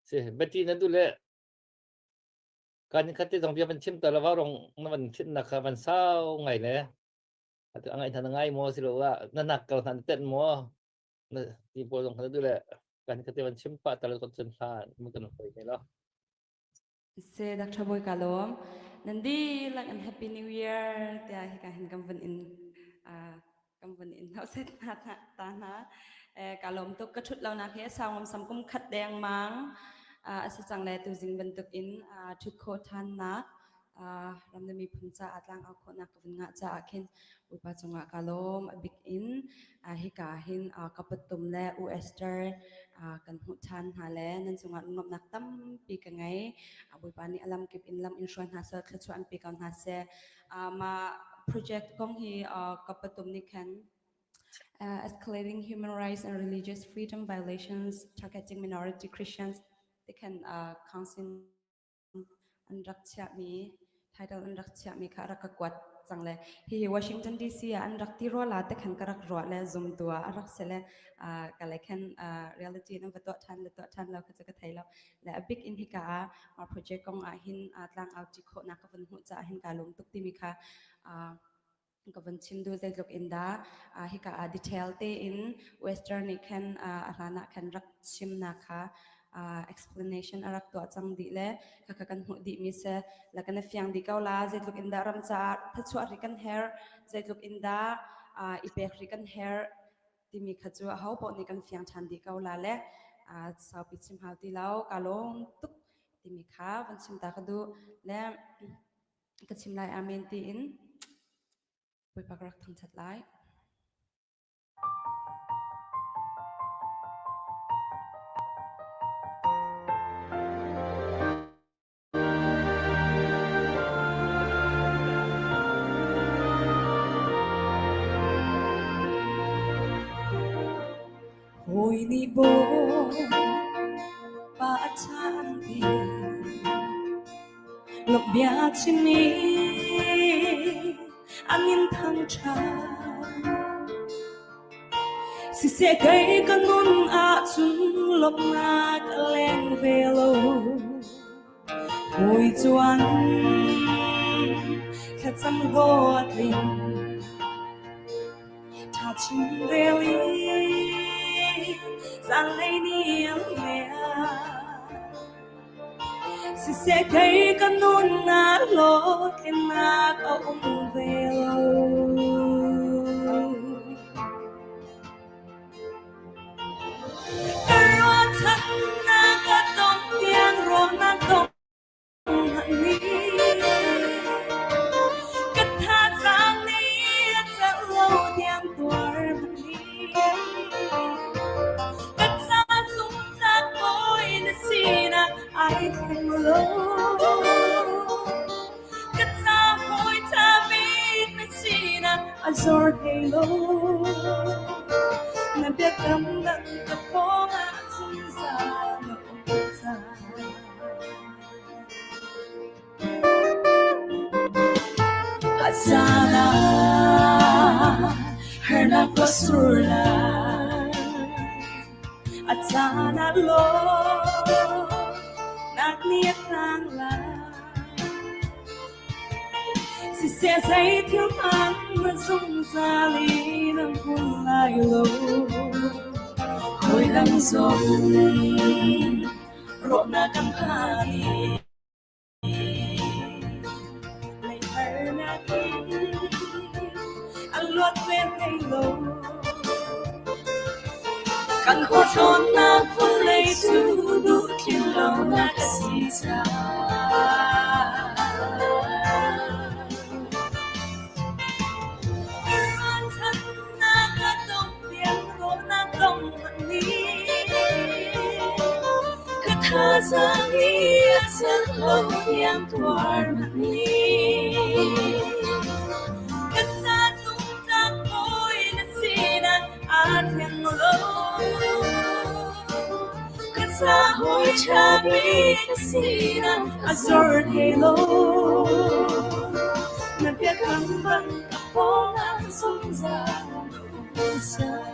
Si beti na du le kan khat te zong bia van chim ta la wa rong na van thin na kha van sau ngai le atu angai than ngai mo si lo wa na nak kal han ten mo na ti pawl zong kha du le kan khat te van chim pa ta le kon chen hla mu kan hoi ne lo. Se Dr. Boy ka lawm. Nan dihlak an Happy New Year tiah hika hin kan vun in kan vun in hau set hna ta hna. Ka lawm tuk ka thut lo nak hi sau ngam sam kum khat deng mang a si cang le tuzing bantuk in thut khawh than nak ram le miphun caah tlang au khawhnak ka vun ngah caah khin Bawipa cungah ka lawm. A bik in hika hin ka patum le U Esther kan hmuh ṭhan hna le nan cungah nuamhnak tampi ka ngei. Bawipa nih a lamkip in lam in hruai hna seh, thluachuah an pe ko hna seh. Mah project kong hi ka patum nih khan escalating human rights and religious freedom violations targeting minority Christians ti khan council an rak chiahmi title an rak chiahmi kha a rak ka kuat cang le hihi Washington DC ah an rak ti rua la te khan ka rak ruah le zum tu ah a rak si le ka le khan reality nan va tuah than le tuah than lo kha cu ka thei lo le a big in hika ah mah project kong ah hin tlang au ti khawhnak ka vun hmuh caah hin ka lung tuk timi kha ka vun chim duh zeitluk in dah hika ah detail tein western nih khan a hlan ah khan rak chimnak kha explanation a rak tuah cang dih le khakha kan hmuh dih mi se la kan fiang dih ko la zeitluk in dah ram caah thachuah ri kan her zeitluk in dah i pek ri kan her timi kha cu aho paoh nih kan fiang ṭhan dih ko la le saupi chim hau ti lo ka lawm tuk timi kha van chim ta ka duh le ka chim lai amen tiin Bawipa ka rak thangṭhat lai. Hawi nih baw pa a ṭha an ti. Lawmh bia chim i an in thangṭhat. Siseh kei ka nun ahcun lawmhnak a leng ve lo. Hawi cuan thlacam hlawhtling ṭha chin rel i zanlei ni an leng. Siseh kei ka nun ah hlawhtlinnak a um ve lo. Ka ruahchannak a dongh tiang rawlnak dongh ni. Ka thazaang nih a celh lo tiang tuar ni. Ka ca zumhtlak bawi na sinak ai thleng lo. Ka ca hawi ṭha bik na sinak a zor hlei lo. Na biakam dang ka pawngah zungzal na um cang. A caan ah harnak ka sur lai. A caan ah lawmnak nih a tlang lai. Siseh zeithil hmanh na zungzal in an hmun lai lo. Hawi dang zong rawhnak kan phan i Leiharnak in a luat ve hlei lo. Kan khualtlawnnak vawlei cu duh tlin lonak a si caah. Ruahchannak a dong tiang rawhnak dong ni. Ka thazaang nih a celh lo tiang tuar ni. Ka ca zungtlak bawi na sinak aa thleng lo. Ka ca hawi ṭha bik na sinak a zor thai lo. Na biakam bang ka pawngah zungzal na um cang.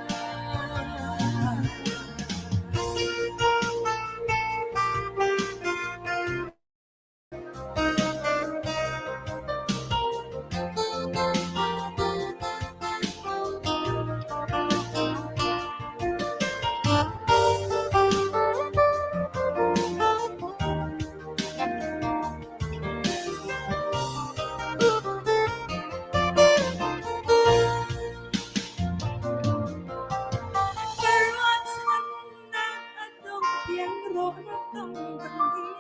Ka ruahchannak a dong tiang rawhnak dong kan dih.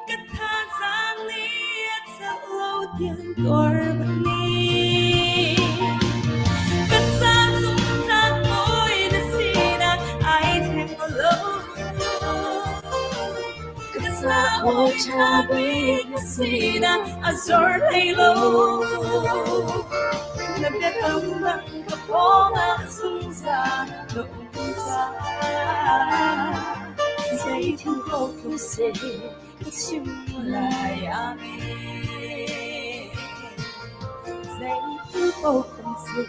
Ka thazaang nih a celh lo tiang tuar ni. Ka ca zungtlak bawi na sinak ai thleng lo. Ka ca aw ṭha bik na sinak a zor hlei lo. Na biakam bang ka pawngah zungzal na um cang. Zeithil paoh tlung seh ka chim lai. Amen. Zeithil paoh tlung seh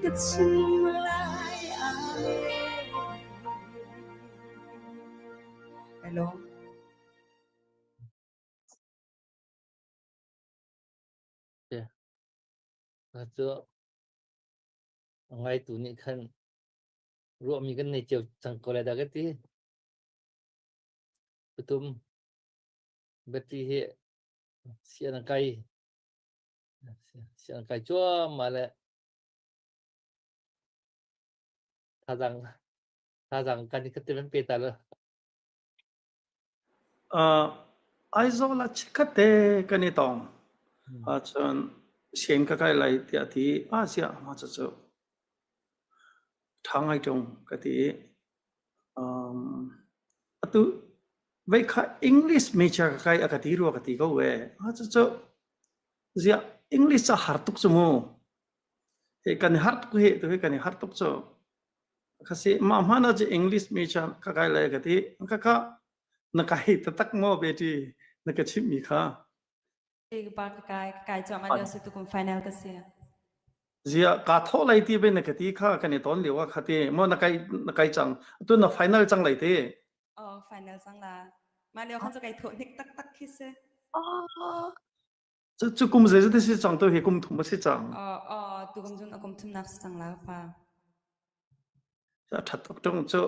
ka chim lai. Amen. Hello. Cu ngaitu nih khan ruahmi kan nei cio cang ko lai dah ka ti. Patum battery hi sian a kai sian a kai cuahmah le thazaang thazaang kan i khat te pe ta lo. Uh, Aizawl ah chikkhat te kan i tong. Ahcun sianginn ka kai lai tiah a ti. Ah ziah mah cucu ṭha ngai ṭung ka ti i um, atu veikha English major ka kai a ka ti rua ka ti ko ve. Ah cucu ziah English ca har tuk cu mu. Hi kan i har tuk hi tu hi kan i har tuk cu. Khasi mah hmanh ah cu English major ka kai lai ka ti. Ka ka Na kai taktak maw Betty na ka chimhmi kha? Ka pa ka kai ka kai cuahmah lio si tukum final ka si. Zia ka thawh lai ti be na ka ti kha kan i ton lio ah kha ti mo na kai na kai cang tu na final cang lai ti. Oh final cang la. Mah lio khan cu kai thawh hnik taktak khi si. Oh. Cu cu kum zeizat si cang tu hi kum thum a si cang. Oh oh tu kum cun a kum thumnak si cang la pa. A ṭhat tuk ṭung cu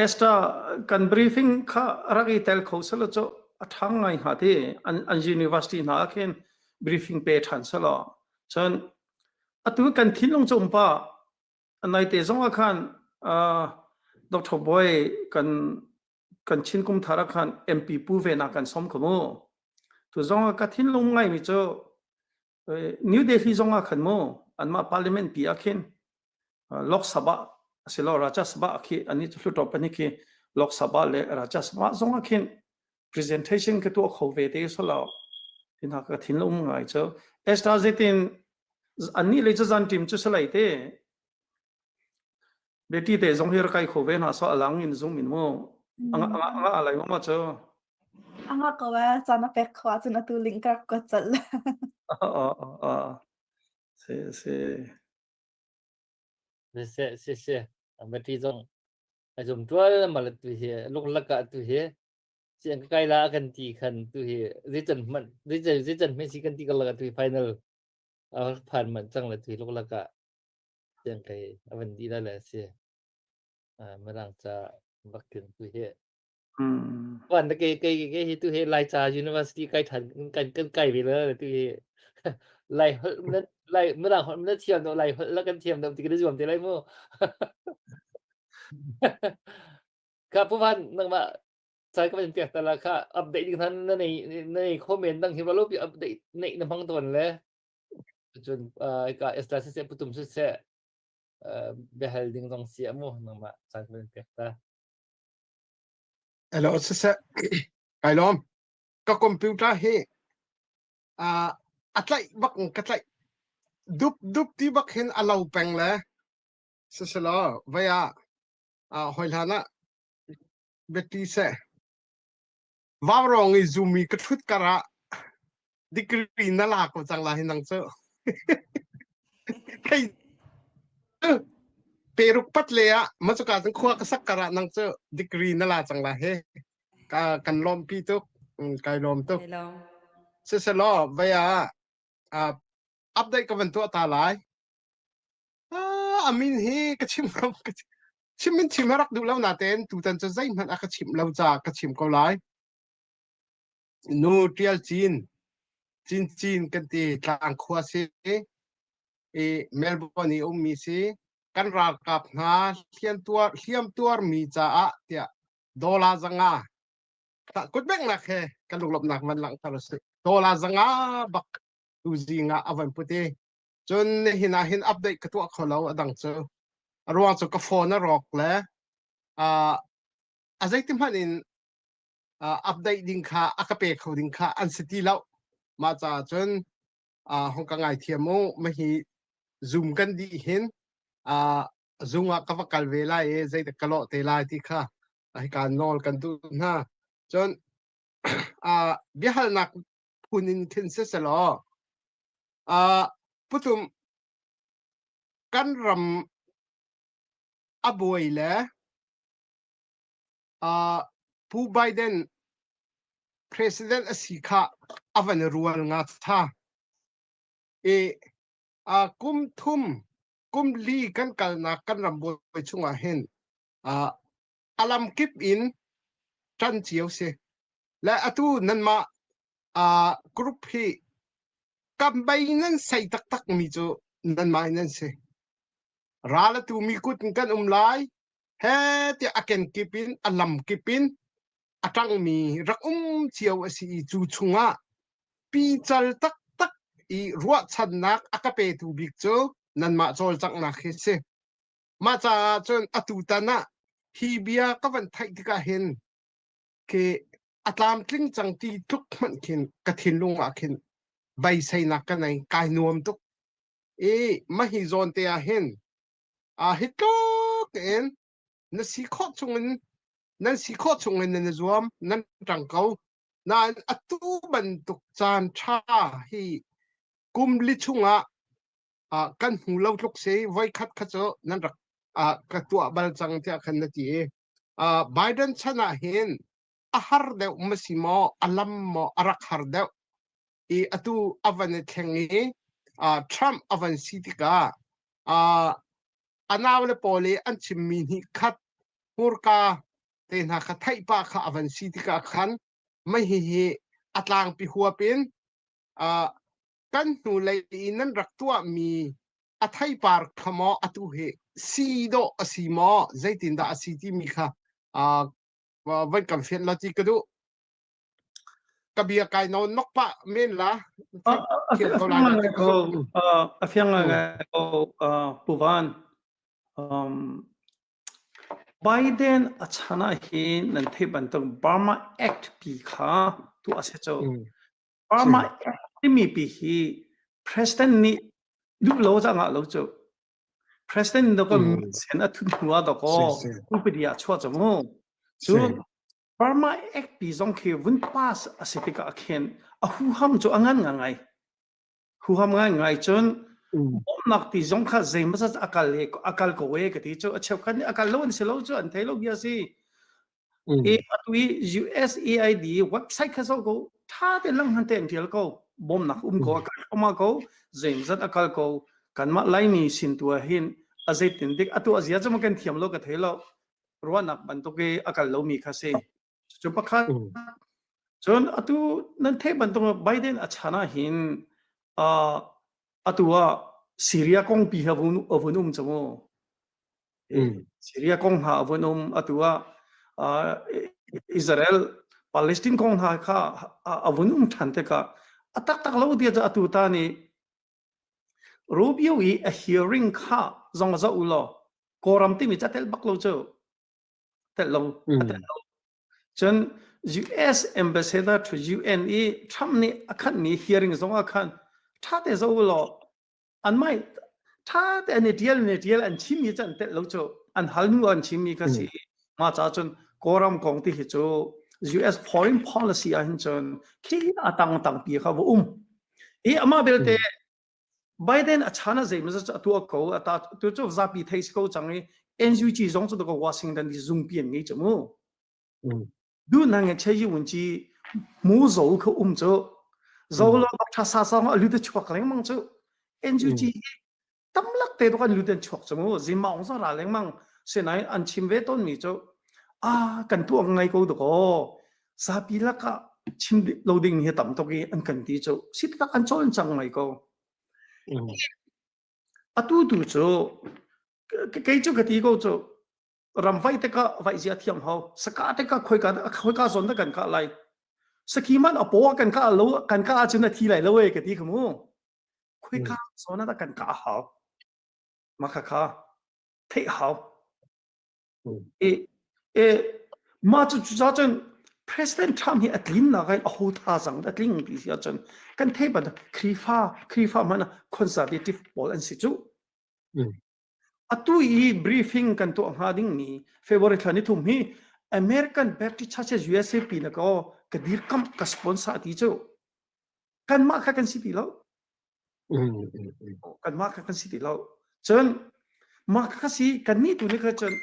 Esther kan briefing kha rak i tel kho selaw cu a ṭhang ngai hnga ti an an university hna ah khin briefing pe ṭhan selaw cun atu kan thinlung cu um pa naite zong ah khan uh, Dr. Boy kan kan Chin kum thar ah khan MP pu ve na kan som kho mu tu zong ah ka thinlung ngai mi cu New Delhi zong ah khan mu anmah parliament pi ah khin Lok Sabha asilo Rajya Sabha khi ani cu Hluttaw pahnih khi Lok Sabha le Rajya Sabha zong ah khin presentation ka tuah kho ve te solo tin ha ka thin um ngai cu Esther zetin anni le cu zan team cu salai te beti te zong hi kai kho ve na so alang in zoom in mu anga anga anga alai ma chu Anga ko eh caan a pek kho ahcun atu link ka rak kuat colh. a a a se se Siseh siseh Mati zong a zum tual mal tu hi luklak ah tu hi siang ka kai la kan ti khan tu hi zeican hmanh zeican zeican hme si kan ti kalak ah tu hi final a phan manh cang le tu hi luklak ah siang kai avan di la le si mirang ca bakin tu hi Wan ke ke ke hi tu hi Lai ca University kai than kan kan kai ve le tu hi Lai holh na Lai mirang holh na thiam do Lai holh la kan thiam do ti kan zuam te lai mu. Ka pu van nangmah sai ka van piak ta la kha update ding than na nei na nei comment dang hi lo pi update nei na hmang ton le cun ka esta se se putum se se behal ding zong si amu nangmah sai ka van piak ta. Hello, siseh, kai lawm. Ka computer hi uh, a tlaih bak ka tlaih. Dup dup ti bak hin a lo peng le siselaw vai ah uh, hoi hlan ah biati seh. Vaurawng i zumi ka ṭhut kar ah degree na la ko cang la hi nang cu. Thei peruk pat le ah macuka cun khua ka sak kar ah nang cu degree na la cang la he. Ka kan lawmpi tuk. Kai lawm tuk. Siselaw vai ah update ka van tuah ta lai. Ah, amin hi ka chim ko ka chim in chim rak duh lo natein tutan cu zeihmanh a ka chimh lo ca ka chim ko lai. Nu Tial Cin, Cin Cin kan ti tlang khua si i Melbourne i ummi si kan ralkap hna hliam tuar hliam tuarmi caah tiah dollar zanga kut bengnak he kan lunglawmhnak van langhter a si. Dollar zanga bak tu zing ah a van put i Cun nihin ah hin update ka tuah kho lo a dang cu. A ruang cu ka phone a rawk le uh, a zeiti hmanh in uh, update ding kha a ka pe kho ding kha an si ti lo. Mah caah cun uh, hong ka ngaithiam u mahi Zoom kan dih hin uh, zung ah ka va kal ve lai i zeidah ka lawh te lai ti kha hika nawl kan duh hna. Cun uh, biahalnak phun in khin siselaw Uh, putum kan ram a buai le uh, Pu Biden president a si kha a van rual nga tha. E uh, kum thum kum li kan kalnak kan ram buai chungah hin uh, alam kip in ṭan cio si. Le atu nanmah uh, group hi kam bei nan sei taktak mi cu nanmah in nan si. Ral a tu mi kut in kan um lai. He tiah a kenkip in a lam kip in a ṭangmi rak um cio a si i cu chungah pical taktak i ruahchannak a ka petu bik cu nanmah cawlcanghnak hi si. Mah caah cun atutan ah hi bia ka van theih tikah hin khi a tlamtling cang ti tluk hmanh khin ka thinlung ah khin beiseinak ka nei kai nuam tuk i mahi zawn te ah hin a hi tluk in na si khawh chung in. Nan si khawh chung in nan i zuam, nan ṭang ko. Nain atu bantuk caan ṭha hi kum li chungah uh, kan hmu lo tluk si voi khat kha cu nan rak uh, ka tuah bal cang tiah khan na ti i uh, Biden chan ah hin a har deuh ma si maw a lam maw a rak har deuh i atu a van i thleng i uh, Trump a van si tikah uh, a nau le pawl i an chimmi hnih khat hmurka te hna kha theih pah kha a van si tikah khan mei hihi a tlangpi huap in uh, kan hnulei i nan rak tuahmi a theipar kha maw atu hi si dawh a si maw zeitindah a si timi kha uh, van kan fianh la ti ka duh ka bia kai no nok pah men la a fiang ngai ko pu van Biden a chan ah hin nan theih bantuk Burma Act pi kha tuah a si cu. Burma Act timi pi hi President nih duh lo ca ngah lo cu. President do ka sen a thut hnu ah dakaw upadi ah chuah cu mu. Cu Burma Act pi zong khi vun pass a si tikah khin a huham cu a ngan ngai. Huham ngaingai cun bawmhnak ti zong kha zeimawzat a kal i a kal ko e ka ti cu a cheukhat nih a kal lo an si lo cu an thei lo bia si. I atu i USAID website kha zoh ko tha te lang han te an tial ko bawmnak um ko a kal thluahmah ko zeimawzat a kal ko kanmah Laimi sin tu ah hin a zeitin dik atu a zia cu ma kan thiam lo ka thei lo ruahnak bantuk i a kal lomi kha si. Cu pakhat cun atu nan theih bantuk Biden a chan ah hin uh, atu ah Syria kong pi ha vun a vun um cu Syria kong ha a vun um atu ah uh, Israel Palestine kong hna kha a vun um than tikah a taktak lo dia atu ta nih Rubio i a hearing kha zong za u law Kawlram timi ca tel bak lo cu tel lo a tel lo cun US ambassador to UN i Trump nih a khanmi hearing zong ah khan ṭha te zo law an mai ṭha te an i ṭial an i ṭial an chimmi cu an telh lo cu an hal hnu an chimmi kha si mah ca cun Kawlram kong ti hi cu US foreign policy ah hin cun khi a tang tangpi kha va um i amah belte Biden a chan ah zeimawzat cu a tuah ko a ta tu cu zapi thei si ko cang i NUG zong cu ko Washington DC zungpi an ngei cu mu du na nge che yi un chi mu zo kha um cu zo lo bak tha sa sa a lu te chuak lengmang cu NUG tamlak te to kan lu ten chuak cu mu zimaung zo ra lengmang sinai an chim ve ton mi cu a kan tu ngai ko do ko zapi lakah chim lo ding hi tam tuk i an kan ti cu si tak an cawl cang ngai ko atu tu cu kei cu ka ti ko cu ram vai te ka vai zia thiam hau saka te ka khoi ka khoi ka zon da kan ka lai saki man apo kan ka lo kan ka cun a thi lai lo e ka ti khamu khoi ka zon da kan ka hau ma kha kha theih hau E, e, mah cu cucaah cun President Trump hi a tlinnak in a ho thazang a tling ti si ahcun kan theih bantuk Khrihfa Khrihfa hmanh ah conservative pawl an si cu. Atu i briefing kan tuah hnga dingmi February thla ni thum hi American Baptist Churches USA pi na ko ka dirkamh ka sponsor ti cu kanmah kha kan si ti lo. Kanmah kha kan si ti lo. Cun mah kha si kannih tu nih kha cun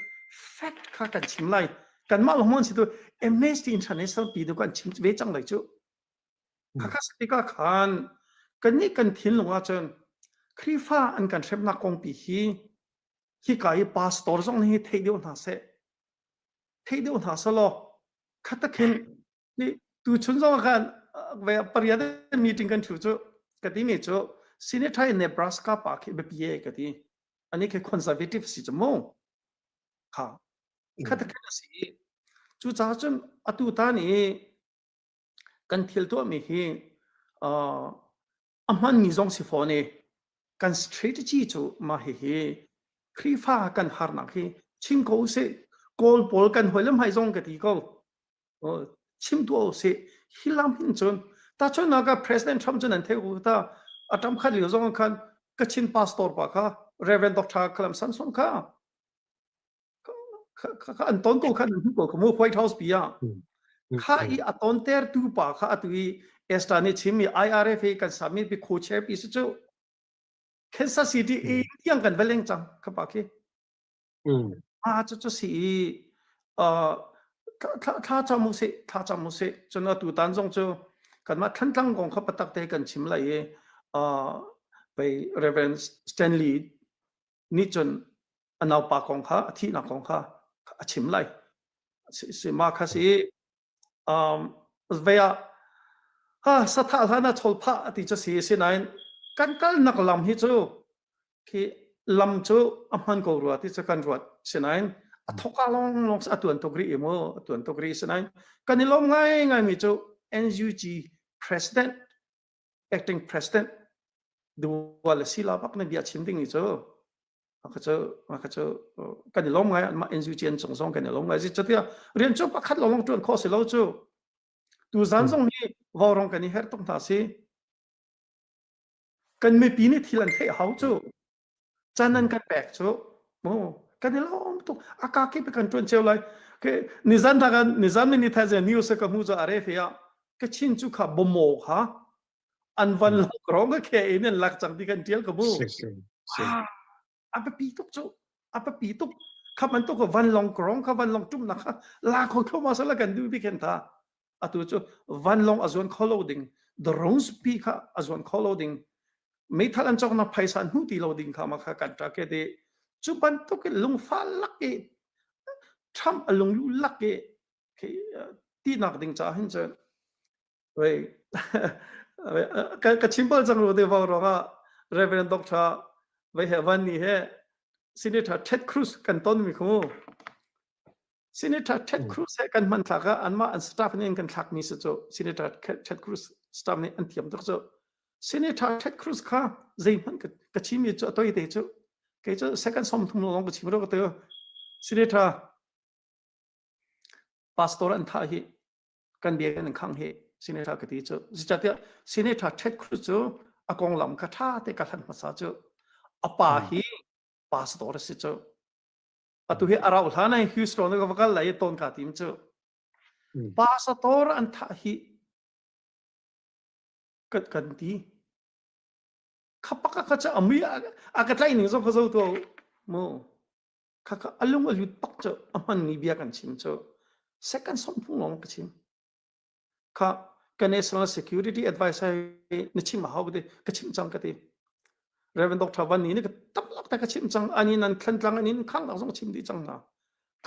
fact kha kan chim lai. Kanmah lawng an si tu Amnesty International pi tu kan chim ve cang lai cu. Kha kha si tikah khan kannih kan thinlung ah cun Khrihfa an kan hremnak kong pi hi hika i pastor zong nih theih deuh hna seh. Theih deuh hna selaw khatakhin Ni tuchun zong ah khan ve pariat meeting kan thu cu ka ti mi cu Senator in Nebraska pa khi biapi e ka ti. Ani khi conservative si cu mu. Kha. Kha ta khan si. Cu caah cun atu tan i kan thil tuah mi hi uh, a hman mi zong si fawn i kan strategy cu mah hihi Khrihfa kan harnak hi chim ko usih Kawl pawl kan hoi le hmai zong ka ti ko chim tuah usih hi lam hin cun tahchunhnak ah President Trump cu nan theih ko ta a tam khat lio zong khan Kachin pastor pa kha Reverend Dr. Kalam Samson kha. Kha an ton ko kha nan hmu ko kha mu White House pi ah. Kha i a ton ter tu pa kha atu i Esther nih chimmi IRF hi kan submit pi co-chair pi si cu. Kansas City i tiang kan va leng cang kha pa khi. A cu cu si i thla cam u sih thla cam u sih cun atu tan zong cu kanmah Thantlang kong kha patak te kan chim lai i pei Reverend Stanley nih cun a naupa kong kha a thihnak kong kha a chim lai si ma kha si um vei ah ha sathah hlan ah chol phah ti cu si sinain kan kalnak lam hi cu khi lam cu a hman ko rua ti cu kan ruat sinain a thoka long long a tuan tuk rih mu a tuan tuk rih sinain kan i lawm ngai ngai mi cu NUG president acting president dual sila bak na bia chim ding ni cu Maka cu maka cu kan i lawm ngai anmah NUG an cung zong kan i lawm ngai zeicahtiah rian cu pakhat lawng ṭuan khawh si lo cu tu zan zong hi vaurawng kan i herh tuk hna si kan mipi nih thil an theih hau cu chan an kan pek cu mu kan i lawm tuk a ka kip kan ṭuan cio lai ke nizan ta kan nizan ni thai ze news ka hmu cu are fe ah ka chin cu kha bomo kha an van lak rong ka khe in an lak cang ti kan tial ka bu a biapi tuk cu a biapi tuk kha bantuk ka van long krong kha van long tum na kha la kho kho ma sala kan du bi khen tha atu cu van long azuan kholo ding the wrong pi kha azuan kholo ding meithal an chok na phaisa hnu ti lo ding kha ma kha kan ta ke de chu bantuk lungfa lak i Trump a lunglu lak i ti nak ding cha hin cun Wei ka chim bal cang ru te vang ruangah Reverend Dr. Wei he van ni he Senator Ted Cruz kan ton mi khu. Senator Ted Cruz he kan hman thlak ah anmah an staff nih an kan thlak mi si cu Senator Ted Cruz staff nih an thiam tuk cu. Senator Ted Cruz kha zeihmanh ka chim mi cu a toi te cu kei cu second som thum lawng ka chim ro ka te Senator Pastor an thah hi kan bia kan khang hi senator ka ti cu zeicahtiah senator Ted Cruz cu a konglam kha ṭha te ka hlan hmasa cu a pa hi pastor a si cu atu hi a rauh hlan ai Houston ka va kal lai ton ka tim cu pastor an thah hi kan kan ti khapaka kha cha amui a ka tlai ning zong kha zo to mu Khakha a lung a lut bak cu a hmanmi bia kan chim cu second som phung lawng ka chim. Kha ka national security advisor na chim a hau ka ti ka chim cang ka ti. Reverend Dr. Van Ni nih ka tamlak ta ka chim cang ani nan thlantlang ani nan khang zong chim dih cang hna.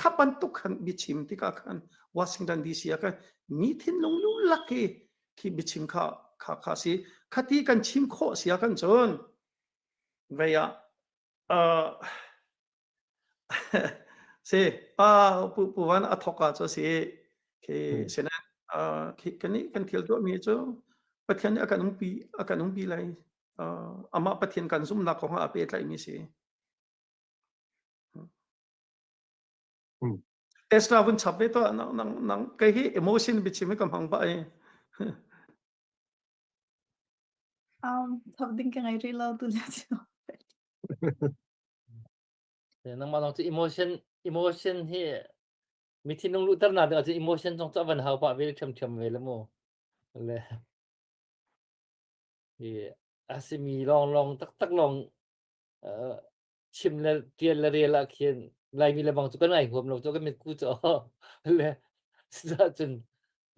Kha bantuk khan biachim tikah khan Washington DC ah khan mi thinlung lulak hi khi biachim kha kha kha si khati kan chim khawh si ah kan cun vei ah Uh, si pa pu pu van a thok ah cu si khi sinain uh, khi kan nih kan thil tuah mi cu Pathian nih a kan umpi a kan umpi lai uh, amah Pathian kan zumnak kong ah a pehtlaih mi si Tesla vun chap ve to nang nang nang kei hi emotion biachim hi ka hmang ba ai Um, thok ding ka ngei rih lo tu lio cu. Nangmah zong cu emotion emotion hi mi thinlung luhter na ding ahcun emotion zong cu a van hau pah ve ṭhiamṭhiam ve le mu. Le hi a simi lawnglawng taktak lawng uh, chim le ṭial le rel ah khin Laimi le bang cu kan ngai huam lo cu kan mitku cu le cun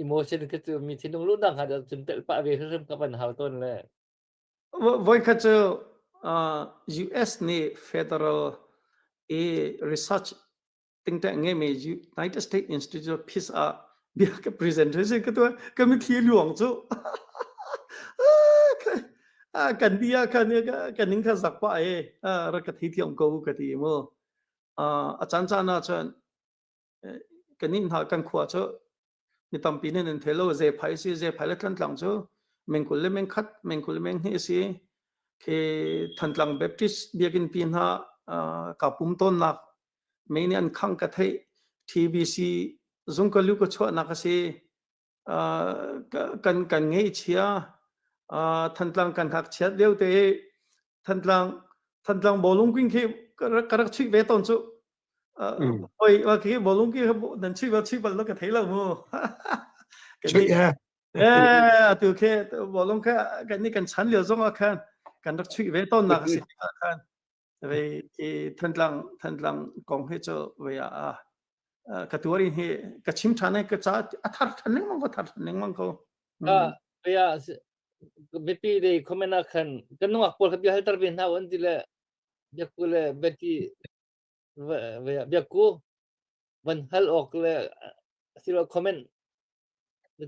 emotion khi cu mi thinlung luhnak hnga cun telh pah ve hrimhrim ka van hau tawn le Voikhat cu US nih federal i research tingtang ngeimi United States Institute of Peace ah bia ka presentation ka tuah ka mitthli luang cu kan bia khan kan ning kha zak pah e rak ka thei thiam ko ka ti mu a caan caan ah cun kan inn hna kan khua cu mi tampi nih nan thei lo zephai si zephai le tlantlang cu mengkul le mengkhat mengkul le menghnih si khi Thantlang Baptist biakinn pi hna ka pum tawnnak mei nih an khang ka theih TBC zung ka lu ka chuahnak a si kan kan ngeihchia Thantlang kan ngakchiat lio te Thantlang Thantlang bawlung king khi ka rak chuih ve tawn cu. Oi, wa khi bolung ki nan chui bal chui bal lo ka thei lo mu. Chui eh. Eh, atu khi bolung kha kan ni kan chan lio zong ah khan kan rak chui ve ton nak si khan. Ve ki thantlang thantlang kong he chu ve a ka tuarin hi ka chim than ka cha a thar than lengmang ko thar than lengmang ko. Ah, ya biapi dei comment ah khan kan nungak pawl kha bia halter ve hna an ti le biakku le beti biakku van hal awk le silo comment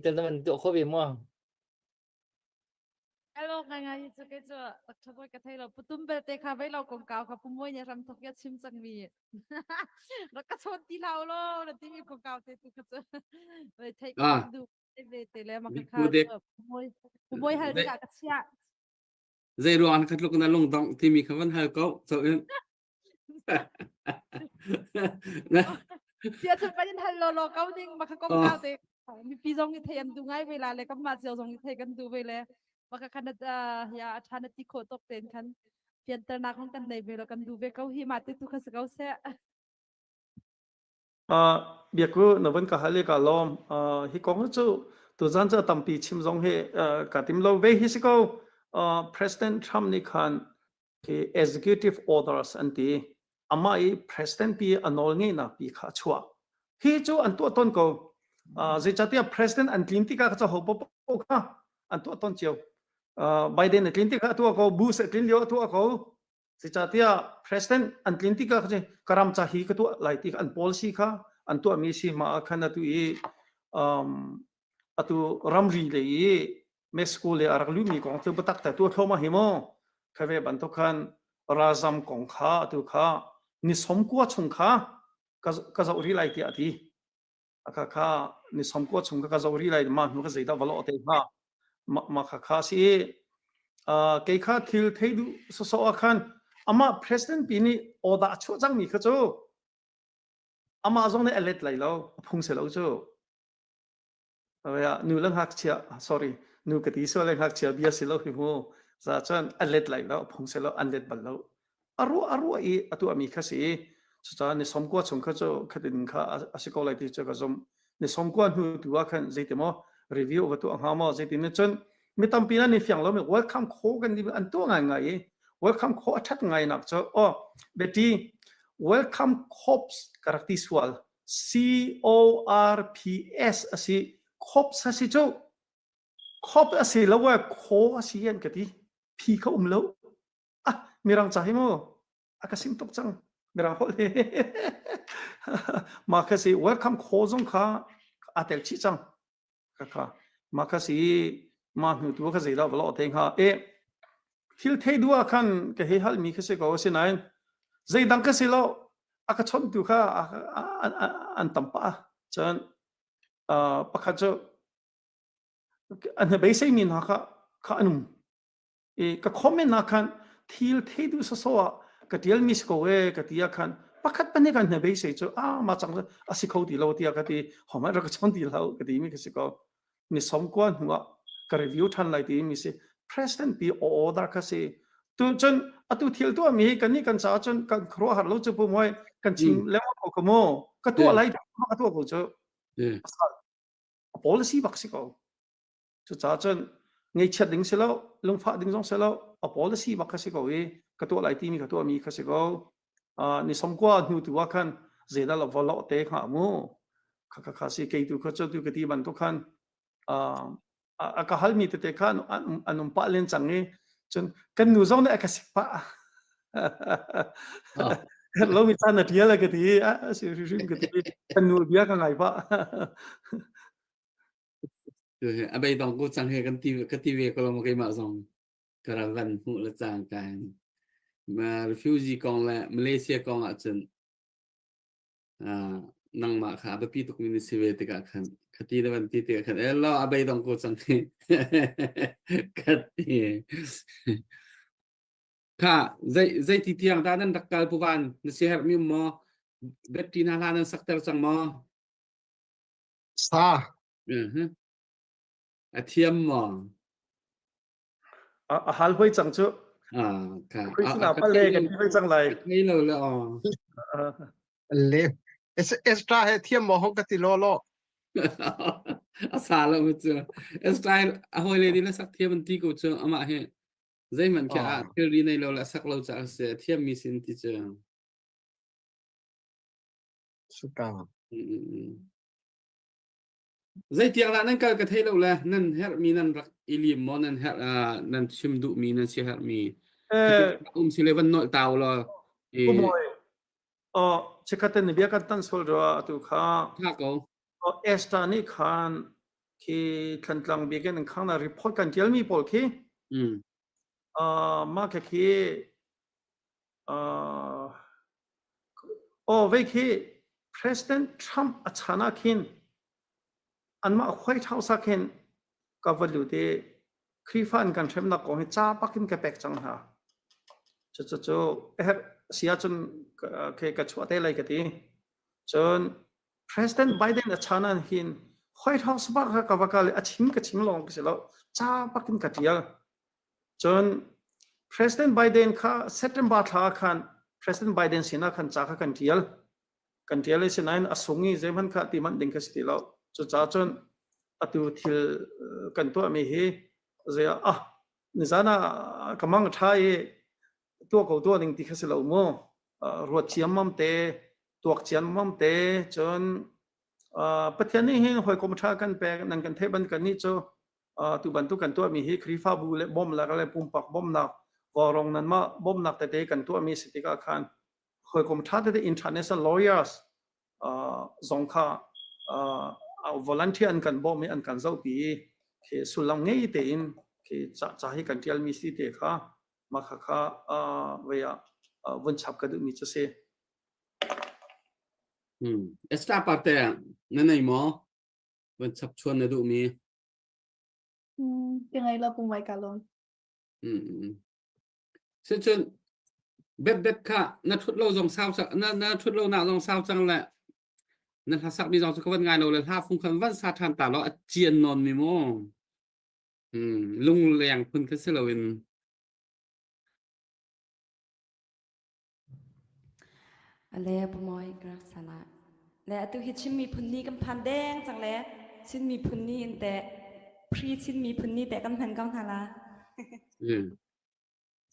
tel na van tuah kho ve maw Hello ngai ngai cu ke cu October ka thei lo putum belte kha vei lo kong kau kha pumoi ne ram thok ya chim cang mi rak ka chon ti lau lo na ti mi kong kau te tu kha cu vei thei ka du ve te le ma kha pumoi pumoi hal ding ah ka chia Zei ruang kha tluk na lungdongh timi kha van hal ko. So in Sia cu kan in hal law law ko ding ma kha kong kau te mipi zong i thei an du ngai ve la le kan mah cio zong i thei kan du ve le ma kha khan ya a tha na ti khawh tok ten khan fianternak hong kan nei ve lo kan du ve ko hi ma te tu kha si ko seh. Biaku na vun ka hal i ka lawm. Hi kong cu tuzan cu tampi chim zong hi ka tim lo ve hi si ko. President Trump nih khan hi executive orders an ti. Amah i president pi a nawl ngeihnak pi kha a chuah. Hi cu an tuah ton ko. Zeicahtiah president an tlin tikah kha ho paoh kha an tuah ton cio. Biden a tlin tikah a tuah ko, Bush a tlin lio a tuah ko. Zeicahtiah president an tlin tikah ka ram ca hi ka tuah lai ti an policy kha an tuahmi si ma ah khan atu i um, atu ramri lei i Mexico le a rak lumi kong cu biatak te tuah thluahmah hi mu kha ve bantuk khan ralzam kong kha atu kha ni 90 chung kha ka zoh rih lai tiah a ti. Kha kha ni 90 chung kha ka zoh rih lai mah hnu ka zeidah va lawh te hnga mah kha kha si i kei kha thil thei duh sawsawh ah khan amah president pi nih order a chuah cangmi kha cu amah zong nih a let lai lo a phung si lo cu nu le ngakchia sorry nu ka ti sual le ngakchia bia si lo hi mu za cun a let lai lo phung si lo an let bal lo a ruah a ruah i a tuahmi kha si i cucaah ni 90 chung kha cu khatin kha a si ko lai ti cu ka zumh ni 90 hnu tu ah khan zeiti maw review va tuah hnga maw zeitin nih cun mi tampi nan i fiang lomi welcome kho kan ti an tuah ngai ngai i welcome kho a that ngai nak cu oh beti welcome corps ka rak ti sual C O R P S a si corps a si cu corps a si lo e kho a si an ka ti phi kha um lo ah mirang ca hi mu a ka sim tuk cang mirang holh hi ma kha si welcome kho zong kha a tel chih cang kha kha ma kha si ma hnu tu kha zeidah valo te hnga e thil thei du ah khan ka he hal mi kha si ko asinain zeidang ka si lo a ka chawnh tu kha an tam pa cun pakhat cu an beisei mi hna kha kha an um i ka comment ah khan thil thei duh soso ah ka tial mi si ko e ka ti ah khan pakhat pahnih kan hna beisei cu a ma cang a si kho ti lo tiah ka ti homa ra ka chon ti lo ka ti mi ka si ko ni 90 hnu ah ka review than lai ti mi si president pi order kha si tu cun atu thil tu mi kan ni kan ca cun kan khro har lo chu pu moi kan chim lengmang ko ko mo ka tuah lai ka tuah ko chu policy bak si ko Cucaah cun ngaihchiat ding si lo, lungfah ding zong si lo, a policy bak kha si ko i ka tuah lai timi ka tuahmi kha si ko. Uh, ni 90 hnu tu ah khan zeidah lo va lo te kha mu. Kha kha kha si kei tu kha cu tu ka ti bantuk khan uh, a ka halmi tete kha an, an um pah len cang i cun kan nu zong nih a ka sik pah. Lo mi caan na tial ka ti a si hrim ka ti kan nu bia ka ngai pah. A beidong ko cang he kan ti ka ti ve ko lo maw keimah zong ka rak van hmuh le cangka in refugee kong le Malaysia kong ahcun nangmah kha a biapi tukmi na si ve tikah khan khati na van ti tikah khan elo a beidong ko cang hi ka ti kha zei zei ti tiang dah nan rak kal puvan na si herh mi maw bet ti na hla nan sakter cang maw Sa. Mhm. A thiam maw? A, a hal hoi cang cu. Ah, ka. Hoi sinah pale kan ti hoi cang lai. Ngei lo le aw. Le Extra he thiam maw hong ka ti law law. A sa lo mu cu. Extra a hawi le nih na sak thiam an ti ko cu amah hi zeihmanh khi ah thilri nei lo le sak lo caah si thiam mi sin ti cu. Suka. Zeitiang dah nan kal ka thei lo le nan herhmi nan rak i lim maw nan herh nan chim duhmi nan si herhmi um si le van nolh tau law i Oh chikkhat ni bia kan tan sual rua atu kha tha ko Esther nih khan khi Thlantlang biakinn in khang na report kan tialmi pawl khi mah kha khi oh vei khi President Trump a chan ah khin anmah White House ah khin ka va lut i Khrihfa an kan hremnak kong hi ca bak in ka pek cang hna. Cucu a herh si ahcun ka ka chuah te lai ka ti. Cun President Biden a chan ah hin White House bak kha ka va kal i a chim ka chim lawng ka si lo. Ca bak in ka tial. Cun President Biden kha September thla ah khan President Biden sinah khan ca kha kan tial. Kan tial i sinain a sung i zeihmanh kha ti manh ding kha si ti lo. Cucaah cun atu thil kan tuahmi hi zei ah ah nizan ah ka mang ṭha i tuah ko tuah ning ti kha si lo mu. Ruat ciammam te, tuak ciammam te, cun Pathian nih hin hawikom ṭha kan pek nan kan theih ban kan nih cu tu bantuk kan tuahmi hi Khrihfabu le bawmnak le pumpak bawmnak vawrong nanmah bawmnak tete kan tuahmi si tikah khan hawikom ṭha tete international lawyers zong kha volunteer an kan bawm i an kan zohpi i khi sullam ngei tein khi ca ca hi kan ṭialmi si te kha mah kha kha vei ah vun chap ka duhmi cu si. Hmm. Extra parte na nei maw? Van chap chuan na duhmi? Ka ngei lo pum vai ka lawm. Sicun betbet kha na ṭhut lo zong sau na na ṭhut lo nak zong sau cang le na hla sak mi zong cu ka van ngai lo le hla fung khan van sa ṭhan ta law a cian nawn mi mu. Hmm, lungleng phun kha si loin. Ale pumawi ka rak sala. Le atu hi Chin miphun ni kan phan deng cang le Chin miphun ni in teh pre Chin miphun ni teh kan hman ko hna la.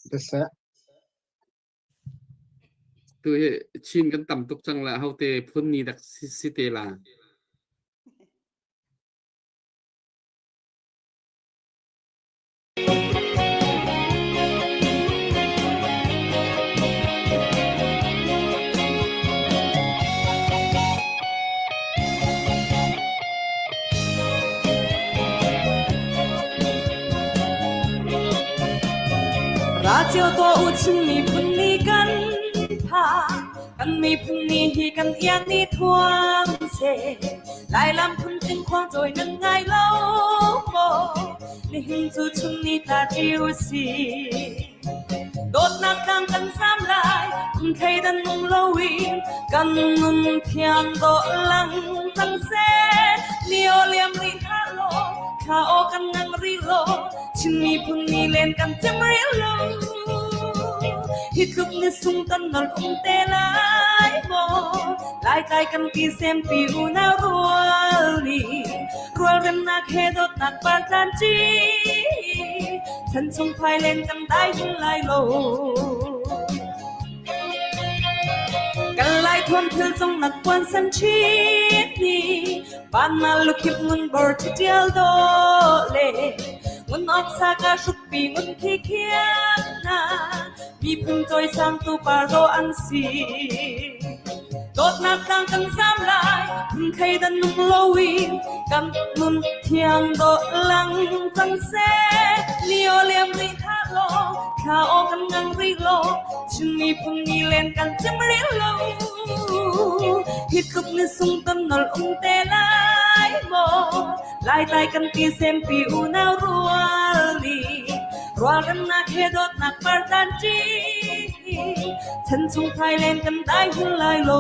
Siseh. Tu hi Chin kan tam tuk cang la hote phun ni dak si, si te la. Ra cio tuah u Chin miphun nih kan tha kan miphun ni hi kan iang ni thuang seh Lailam phun tling khuang cawi nan ngai lo maw Nihin cu chun ni tla ṭi u si. Dawtnak tlang kan zam lai, kum thleidan nung loin kan nun thiang dawh lang cang seh. Ni aw liam rih hlah law, thla aw kan ngang rih lo, Chin miphun ni len kan cem rih lo. Hi tluk ni sung kan nol um te lai maw? Laitlai kan ti sempi unau rual nih rualremnak he dawtnak par tlan ṭi chan chung phai len kan dai hin lai lo. Kan lai thuam thil cung nak puan san ṭhit ni van na lukhip ngun bor ṭhi ṭial do le ngun ok sa ka hruk pi ngun khi khiam na miphun cawisang tu par do an si. Dawtnak tlang kan zam lai, phun thleidan nung loin kan nun thiang dawh lang cang seh. Ni aw liam rih hlah law, thla aw kan ngang rih law, Chin miphun ni len kan cim rih lo. Hi tluk ni sung ton nol um te lai maw, Laitlai kan ti sempi unau rual nih rualremnak he dawtnak par tlan ṭi chan chung Thailand kan dai hun lai lo.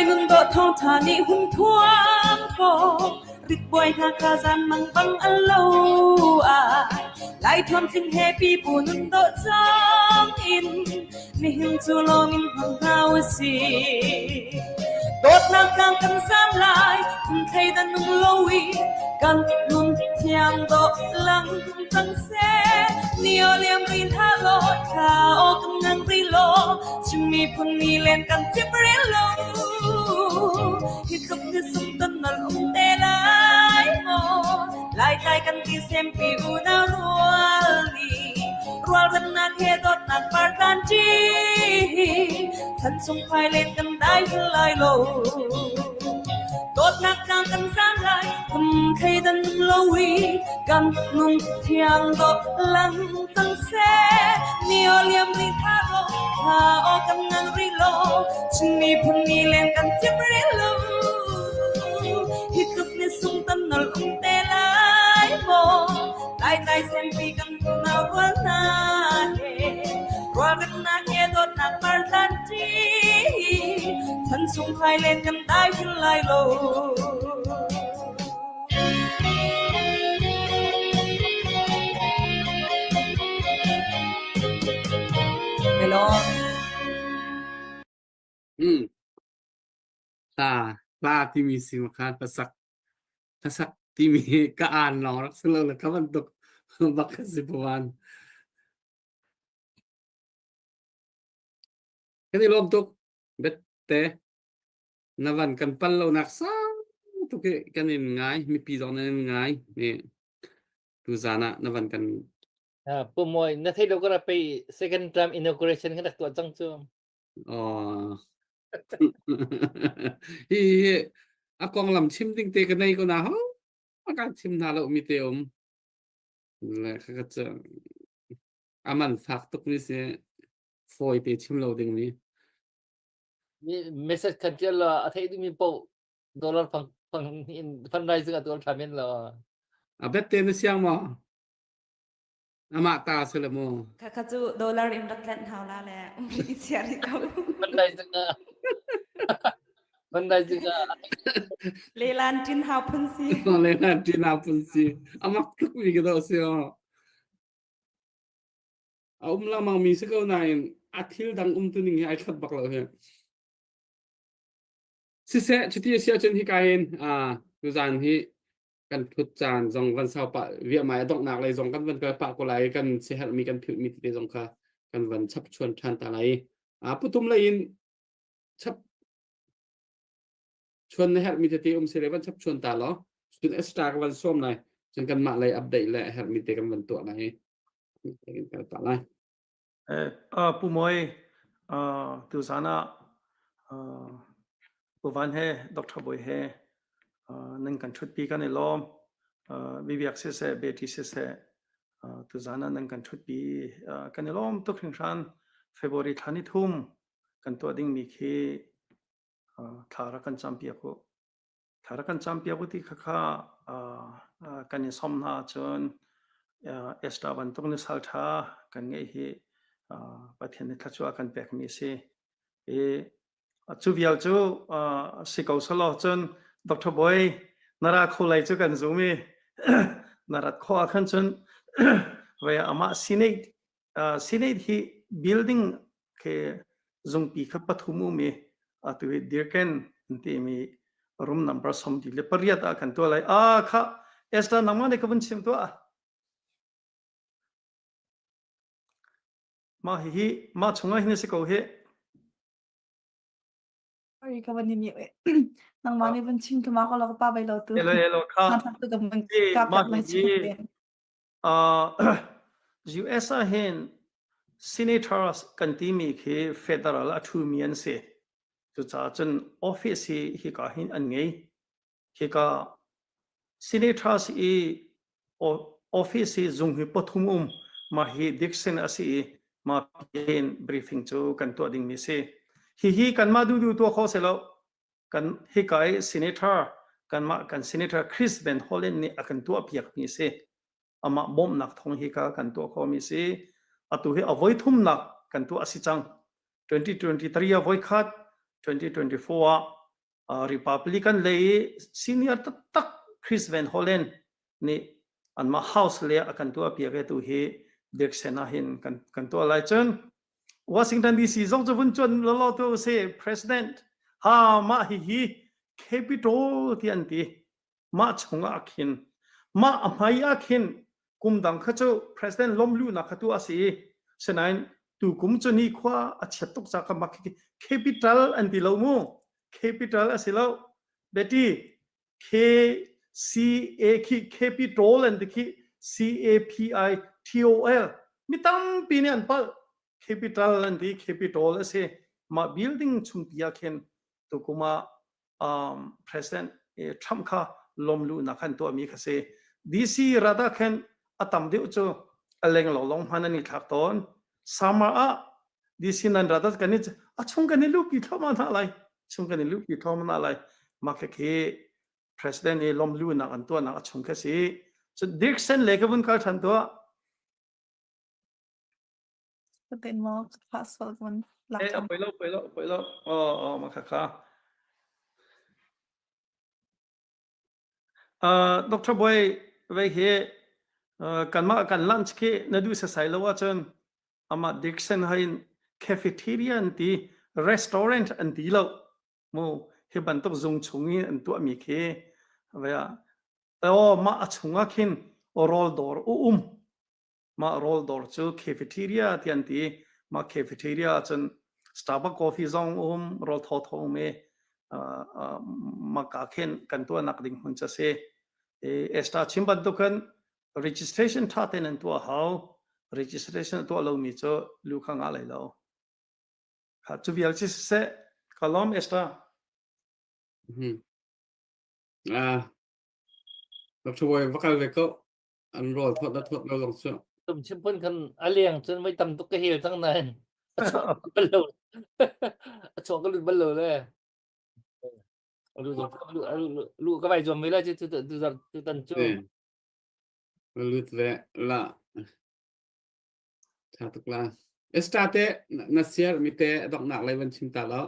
Lai nun dawh thawngṭha nih hun thuam ko. Ritbuai hna kha zan mang bang an lo ai. Lai thuam tling he pipu nun dawh cang in nihin cu lawm in hmang hna usih. Dawtnak tlang kan zam lai, phun thleidan nung lo i kan nun thiang dawh lang cang seh. Ni aw liam rih hlah law, thla aw kan ngan rih law, Chin miphun ni len kan cip rih lo. Hi tluk ni sung ton nol um te lai maw? Lai tlai kan ti sempi unau rual nih rualremnak he dawtnak par tlan ṭi. Chan chung phai len kan dai lai lo. Dawtnak tlang kan zam lai, kum thleidan lo i kan nung thiang dawh lang cang seh. Ni aw liam rih hlah law, thla aw kan ngang rih lo, Chin miphun ni len kan cim rih lo. Hi tluk ni sung tan nol um te lai maw? Lai tlai sempi kan unau rual hna he, rualremnak he dawtnak par tlan ṭi. Chan chung phai len kan dai hin lai lo. Hello. Hmm. Hla, hla timi si ma khan hlasak hlasak timi ka aan lawng rak si lo le ka bantuk bak ka si puan. Kan i lawm tuk. Bette na van kan pal lo nak sang tuk i kan in ngai mipi zong nan in ngai ni tu zan ah na van kan Pu Mawi, na thei lo ka ra pei second term inauguration kan rak tuah cang cu. Oh. Hi hi a konglam chim ding te ka nei ko na ho kan chim hna lo mi te um le kha ka cu aman fak tuk mi si fawi te chim lo ding mi Mi message kan tial la a thei ding mi po dollar fang fang in fundraising a tual tha men la. A bet te na siang ma Amah ta si le mu. Kha cu dollar in rak tlanh hau la le um ri chia ri ko. Fundraising ah. Fundraising ah. Lelan tin hau phun si. Lelan tin hau phun si. Amak tuk mi ka do si o. A um lengmang mi si ko nain a thil dang um tu ning hi ai khat bak lo hi. Siseh cuti a si ahcun hika hin tuzaan hi kan thut caan zong van sau pah viahmai a donghnak lei zong kan van kal pah ko lai kan siaherhmi kan philhmi tete zong kha kan van chap chuan ṭhan ta lai. Putum lei in chap chuan na herhmi tete um sile van chap chuan ta law cun extra ka van sawm lai cun kanmah lei update le herhmi te kan van tuah lai kan kal ta lai. Pu Mawi, tuzaan ah Pu Van he Dr. Bawi he nan kan ṭhutpi kan i lawm. Bibiak siseh, Beti siseh, tuzaan ah nan kan ṭhutpi kan i lawm tuk hringhran. February thla ni thum kan tuah dingmi khi thla rak kan campiak u. Thla rak kan campiak u ti kha kha kan i som hna ahcun Esther bantuk nusal ṭha kan ngeih hi Pathian nih thluachuah a kan pekmi a si. I cu vial cu si ko selaw cun Dr. Bawi na ra kho lai cu kan zum i na rat khawh ah khan cun vei amah Senate Senate hi building khi zungpi kha pathum um i atu hi Dirken an timi room number 48 ah kan tuah lai. Ah kha Esther nangmah nih ka vun chim tuah. Mah hihi mah chungah hin a si ko hi. Sorry ka van ni nangmah nih vun chim thuma ko lo ka pa bai lo tu. Elo elo kha. Tu ka vun kap lai chim. US ah hin senators kan timi khi federal a ṭhumi an si. Cucaah cun office hi hika hin an ngei. Hika senators i office hi zung hi pathum um. Mah hi Dixon a si i mah hin briefing cu kan tuah dingmi si. Hihi kanmah duhduh tuah khawh si lo. Kan hika i senator kanmah kan senator Chris Van Hollen nih a kan tuah piakmi si. Amah bawmhnak thawng hika kan tuah khawhmi si. Atu hi a voi thumnak kan tuah a si cang. 2023 a voi khat, 2024 ah. Republican lei senior taktak Chris Van Hollen nih anmah House le a kan tuah piak tu hi Dirksen ah hin kan kan tuah lai cun Washington DC zong cu vun cuan lolo tu si President ha mah hi hi Capitol ti an ti mah chungah khin mah a hmai ah khin kum dang kha cu President lomlunak kha tu a si sinain tu kum cu ni khua a chiat tuk ca ka mak capital an ti lo mu capital a si lo beti K C A khi capital an ti khi C A P I T O L mi tampi nih an palh capital an ti capital a si mah building chung pi ah khin tukum ah um, President eh, Trump kha lomluhnak khan tuahmi kha si. DC rada khen a tam deuh cu a leng lo long hman an i thlak tawn. Summer ah DC nan rada kan i a chung kan i lupi thluahmah hna lai. Chung kan i lupi thluahmah hna lai. Mah khi khi President i lomluhnak an tuahnak a chung kha si. So Dirksen le ka vun kal than tuah. Ka maw ka phah sual ka vun lak Eh, ṭhan. poi lo, poi lo, poi lo. Oh, oh, ma kha kha. Uh, Dr. Boy, vei hi uh, kanmah kan lunch khi na duh sasai lo ahcun amah Dixon hain cafeteria an ti, restaurant an ti lo. Mu hi bantuk zung chung i an tuahmi khi vei ah oh mah a chungah khin rawl dawr u um. Mah rawl dawr cu cafeteria ti an ti. Mah cafeteria ahcun Starbucks coffee zong um, rawl thawthaw um i mah ka khin kan tuahnak ding hmun cu a si. Esther chim bantukin registration ṭha tein an tuah hau. Registration a tuah lomi cu lu kha ngah lai lo. Kha cu vial ci siseh, ka lawm Esther. Mhm. Ah, Dr. Boy, va kal ve ko. An rawl thawt le thawt lo zong cu. Tum chim phun khan a leng cun voi tam tuk ka hel cang nain a chuah bal lo. A chuah ka lut bal lo le. Lu lu ka vai zuam ve la cu tu tu tu tan cu. Lut ve la. Tha tuk la. Esta te na share mi te donghnak lei van chim ta lo.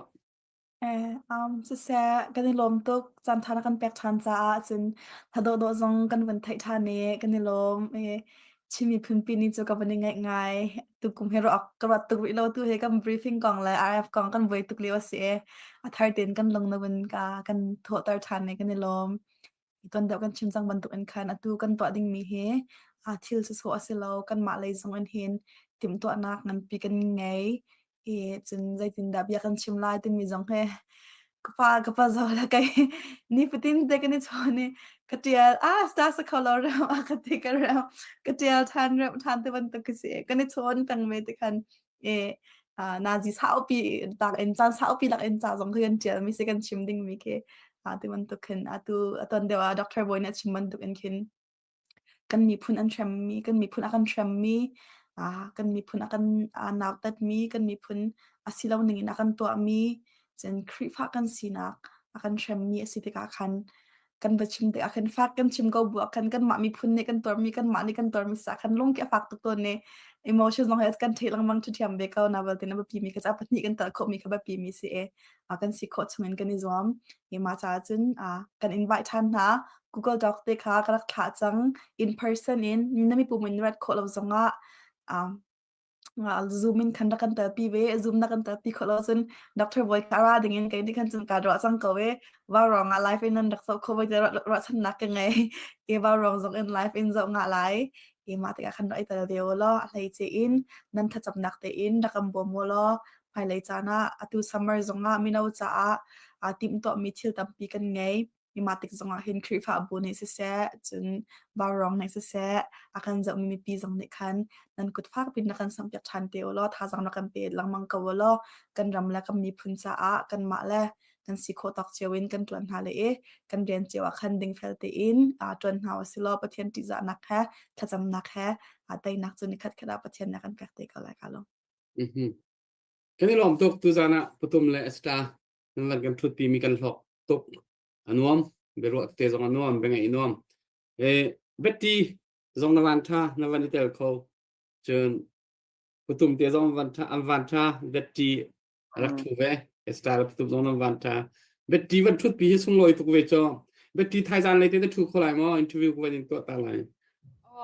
Eh, siseh, kan i lawm tuk. Caanṭha na kan pek ṭhan caah cun hla dawhdawh zong kan van theih ṭhan i kan i lawm. I Chin miphun pi ni cu ka van i ngaih ngai. Tukum hi ruah ka ruat tuk rih lo. Tu hi kan briefing kong le RF kong kan buai tuk lio a si i a thar tein kan lung na vun ka kan thawhter ṭhan i kan i lawm. Tuan deuh kan chim cang bantuk in khan atu kan tuah dingmi hi aa thil sawsawh a si lo. Kanmah lei zong in hin timhtuahnak nganpi kan ngei. I cun zeitindah bia kan chim lai timi zong hi ka pa ka pa zo la kai nifatin te kan i chawn i ka ṭial ah star sa kho lo rem a ka ti ka rem ka ṭial ṭhan rem ṭhan te bantuk ka si kan i chawn peng me te khan i nazi saupi tak in caan saupi lak in ca zong khi kan ṭial mi si kan chim ding mi khi ti bantuk khin atu atuan deuh ah Dr. Boy nih a chim bantuk in khin kan miphun an hremmi kan miphun a kan hremmi kan miphun a kan nautatmi kan miphun a si lo ning in a kan tuahmi cun Khrihfa kan sinak a kan hremmi a si tikah khan kan va chim tikah khan fak kan chim ko bu ah khan kanmah miphun nih kan tuarmi kanmah nih kan tuarmi sa khan lung khi a fak tuk tawn i emotion zong hi kan theih lengmang ṭhiamṭhiam ve ko na belte na biapi mi kha ca pahnih kan tel khawhmi kha biapi mi si i kan si khawh chungin kan i zuam i mah caah cun kan invite ṭhan hna Google Doc te kha ka rak thlah cang in person in na mipum in rat khawh lo zongah Zoom in khan rak kan telpi ve. Zoom na kan telpi khawh lo cun Dr. Bawi kha ra ding in kei nih khan cun kaa ruah cang ko i vaurawng ah live in nan rak zoh kho ve tiah ruahchannak ka ngei. I vaurawng zong in live in zoh ngah lai. I mah tikah khan rak i tel ve u law a hleice in nan thlacamnak tein rak kan bawm u law hmailei caan ah atu summer zong ah mino caah aa timhtuahmi thil tampi kan ngei. Mah tik zongah hin Khrihfabu nih siseh, cun vaurawng nih siseh, a kan zohmi mipi zong nih khan nan kut fakpi na kan samhpiak ṭhan te u law thazaang na kan pe lengmang ko u law kan ram le kan miphun caah kanmah le kan si khawh tawk cio in kan ṭuan hna le i kan rian cio ah khan dingfel tein aa ṭuan hna u sih law Pathian ṭihzahnak he thlacamnak he aa teinak cu nikhat khat ah Pathian nih a kan pek te ko lai ka lawm. Mhm. Kan i lawm tuk tuzan ah Patum le Esther nan van kan ṭhutpi mi kan hlawk tuk. A nuam. Biaruah te zong a nuam, biangaih nuam. E Betty zong na van ṭha, na van i tel kho. Cun Patum te zong van ṭha, an van ṭha. Betty a rak ṭhu ve. Esther le Patum zong nan van ṭha. Betty van thut pi hi sunglawi tuk ve cho. Betty thaizan lei te na thu kho lai maw? Interview ko van in tuah ta lai.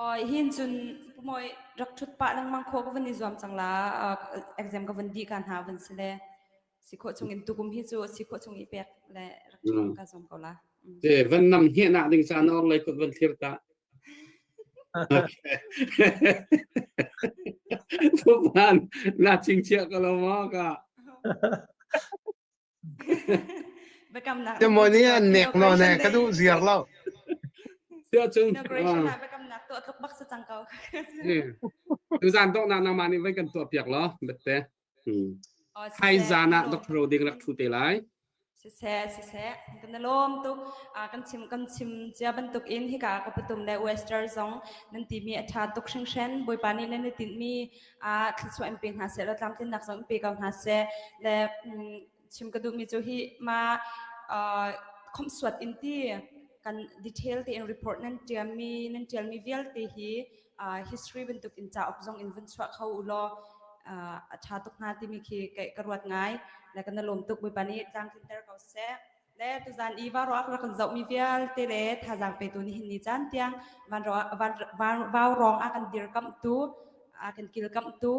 Oh, hin cun pumoi rak thut pah lengmang kho ka van i zuam cang la exam ka van di ka hna van si le si khawh chung in tukum hi cu si khawh chung i pek le rak thut ka zuam ko la. Te van nam hne nak ding caan or lei kut van thlir ta. Tupan na chingchiah ko lo maw ka? Biakamnak Te mo ni an nek no ne ka duh ziar lo. Sia cung Inauguration ah biakamnak tuah tluk bak sa cang ko. Tuzan donghnak nangmah nih voi kan tuah piak law bette. Hai zan ah Dr. Roding rak thu te lai. Siseh, siseh, kan i lawm tuk. Kan chim kan chim cia bantuk in hika ka patum le Western zong nan timi a ṭha tuk hringhran. Bawipa nih nan i tinhmi ah thluachuah in pe hna seh law tlamtlinnak zong in pe ko hna seh. Le chim ka duhmi cu hi ma khomhsuat in ti kan detail tein report nan ṭialmi nan ṭialmi vialte hi history bantuk in cauk zong in vun chuah kho u law a ṭha tuk hnga timi khi ka ruat ngai le kan i lawm tuk Bawipa nih tlamtlinter ko seh. Le tuzan i varuak rak kan zohmi vialte le thazaang petu nihin ni caan tiang vau rong a kan dirkamhtu a kan kilkamhtu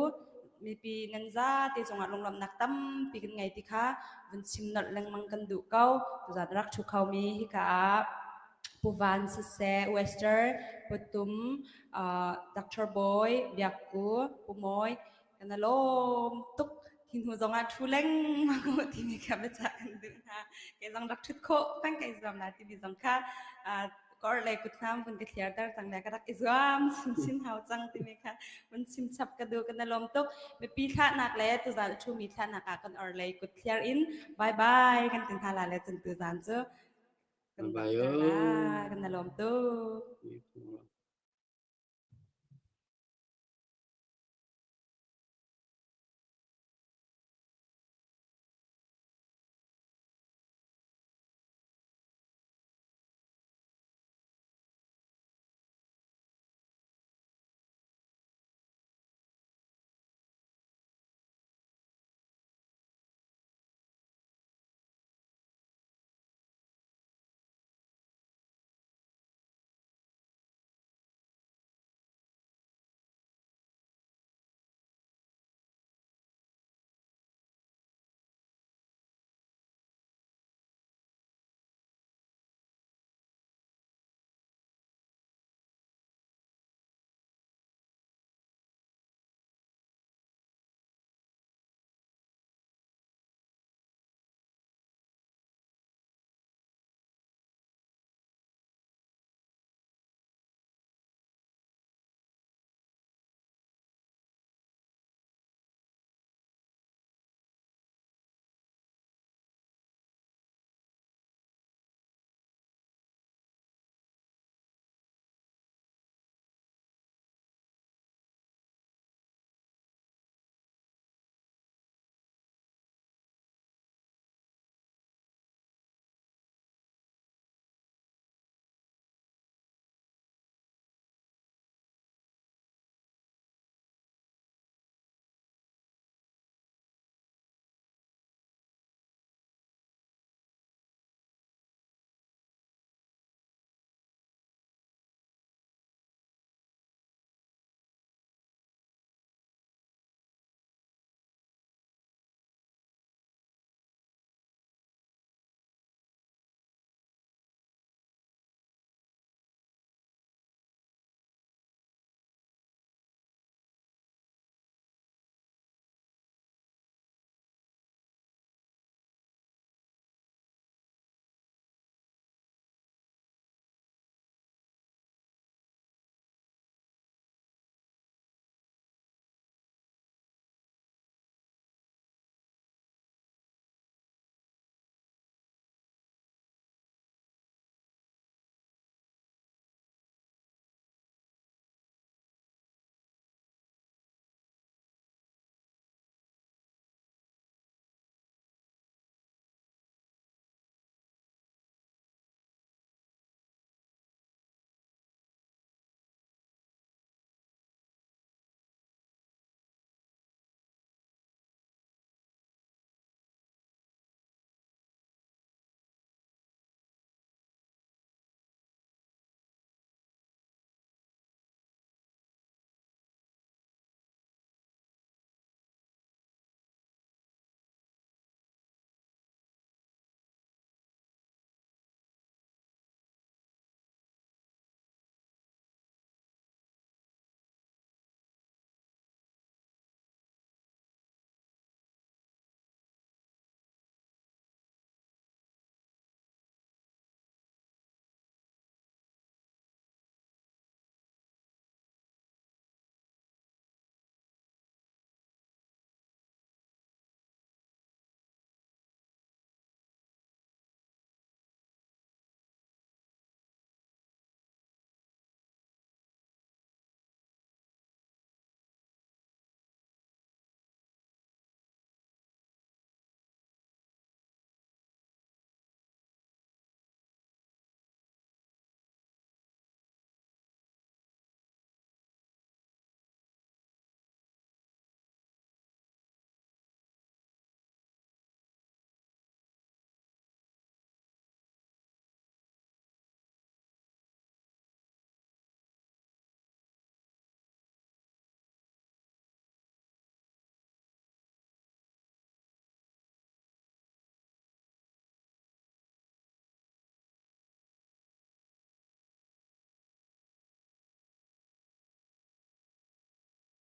mipi nan zate cungah lunglawmhnak tampi kan ngei ti kha vun chim nolh lengmang kan duh ko. Tuzan rak ṭhu khomi hika ah Pu Van siseh, Wester, Pu Tum, uh, Dr. Bawi, Biak Ku, Pu Mawi, kan i lawm tuk. Hi hnu zong ah ṭhu lengmang u timi kha biachah kan duh hna. Kei zong rak ṭhut khawh peng kai zuam la timi zong kha uh, kor le kuthnam vun ka thliar ter cang le ka rak i zuam chinchin hau cang timi kha vun chim chap ka duh kan i lawm tuk. Mipi thlahnak le tuzan a ṭhumi thlahnak ah kan or lei kut thliar in bye bye kan ti hna la le cun tuzan cu Bye bye. Kan na lawm tuk.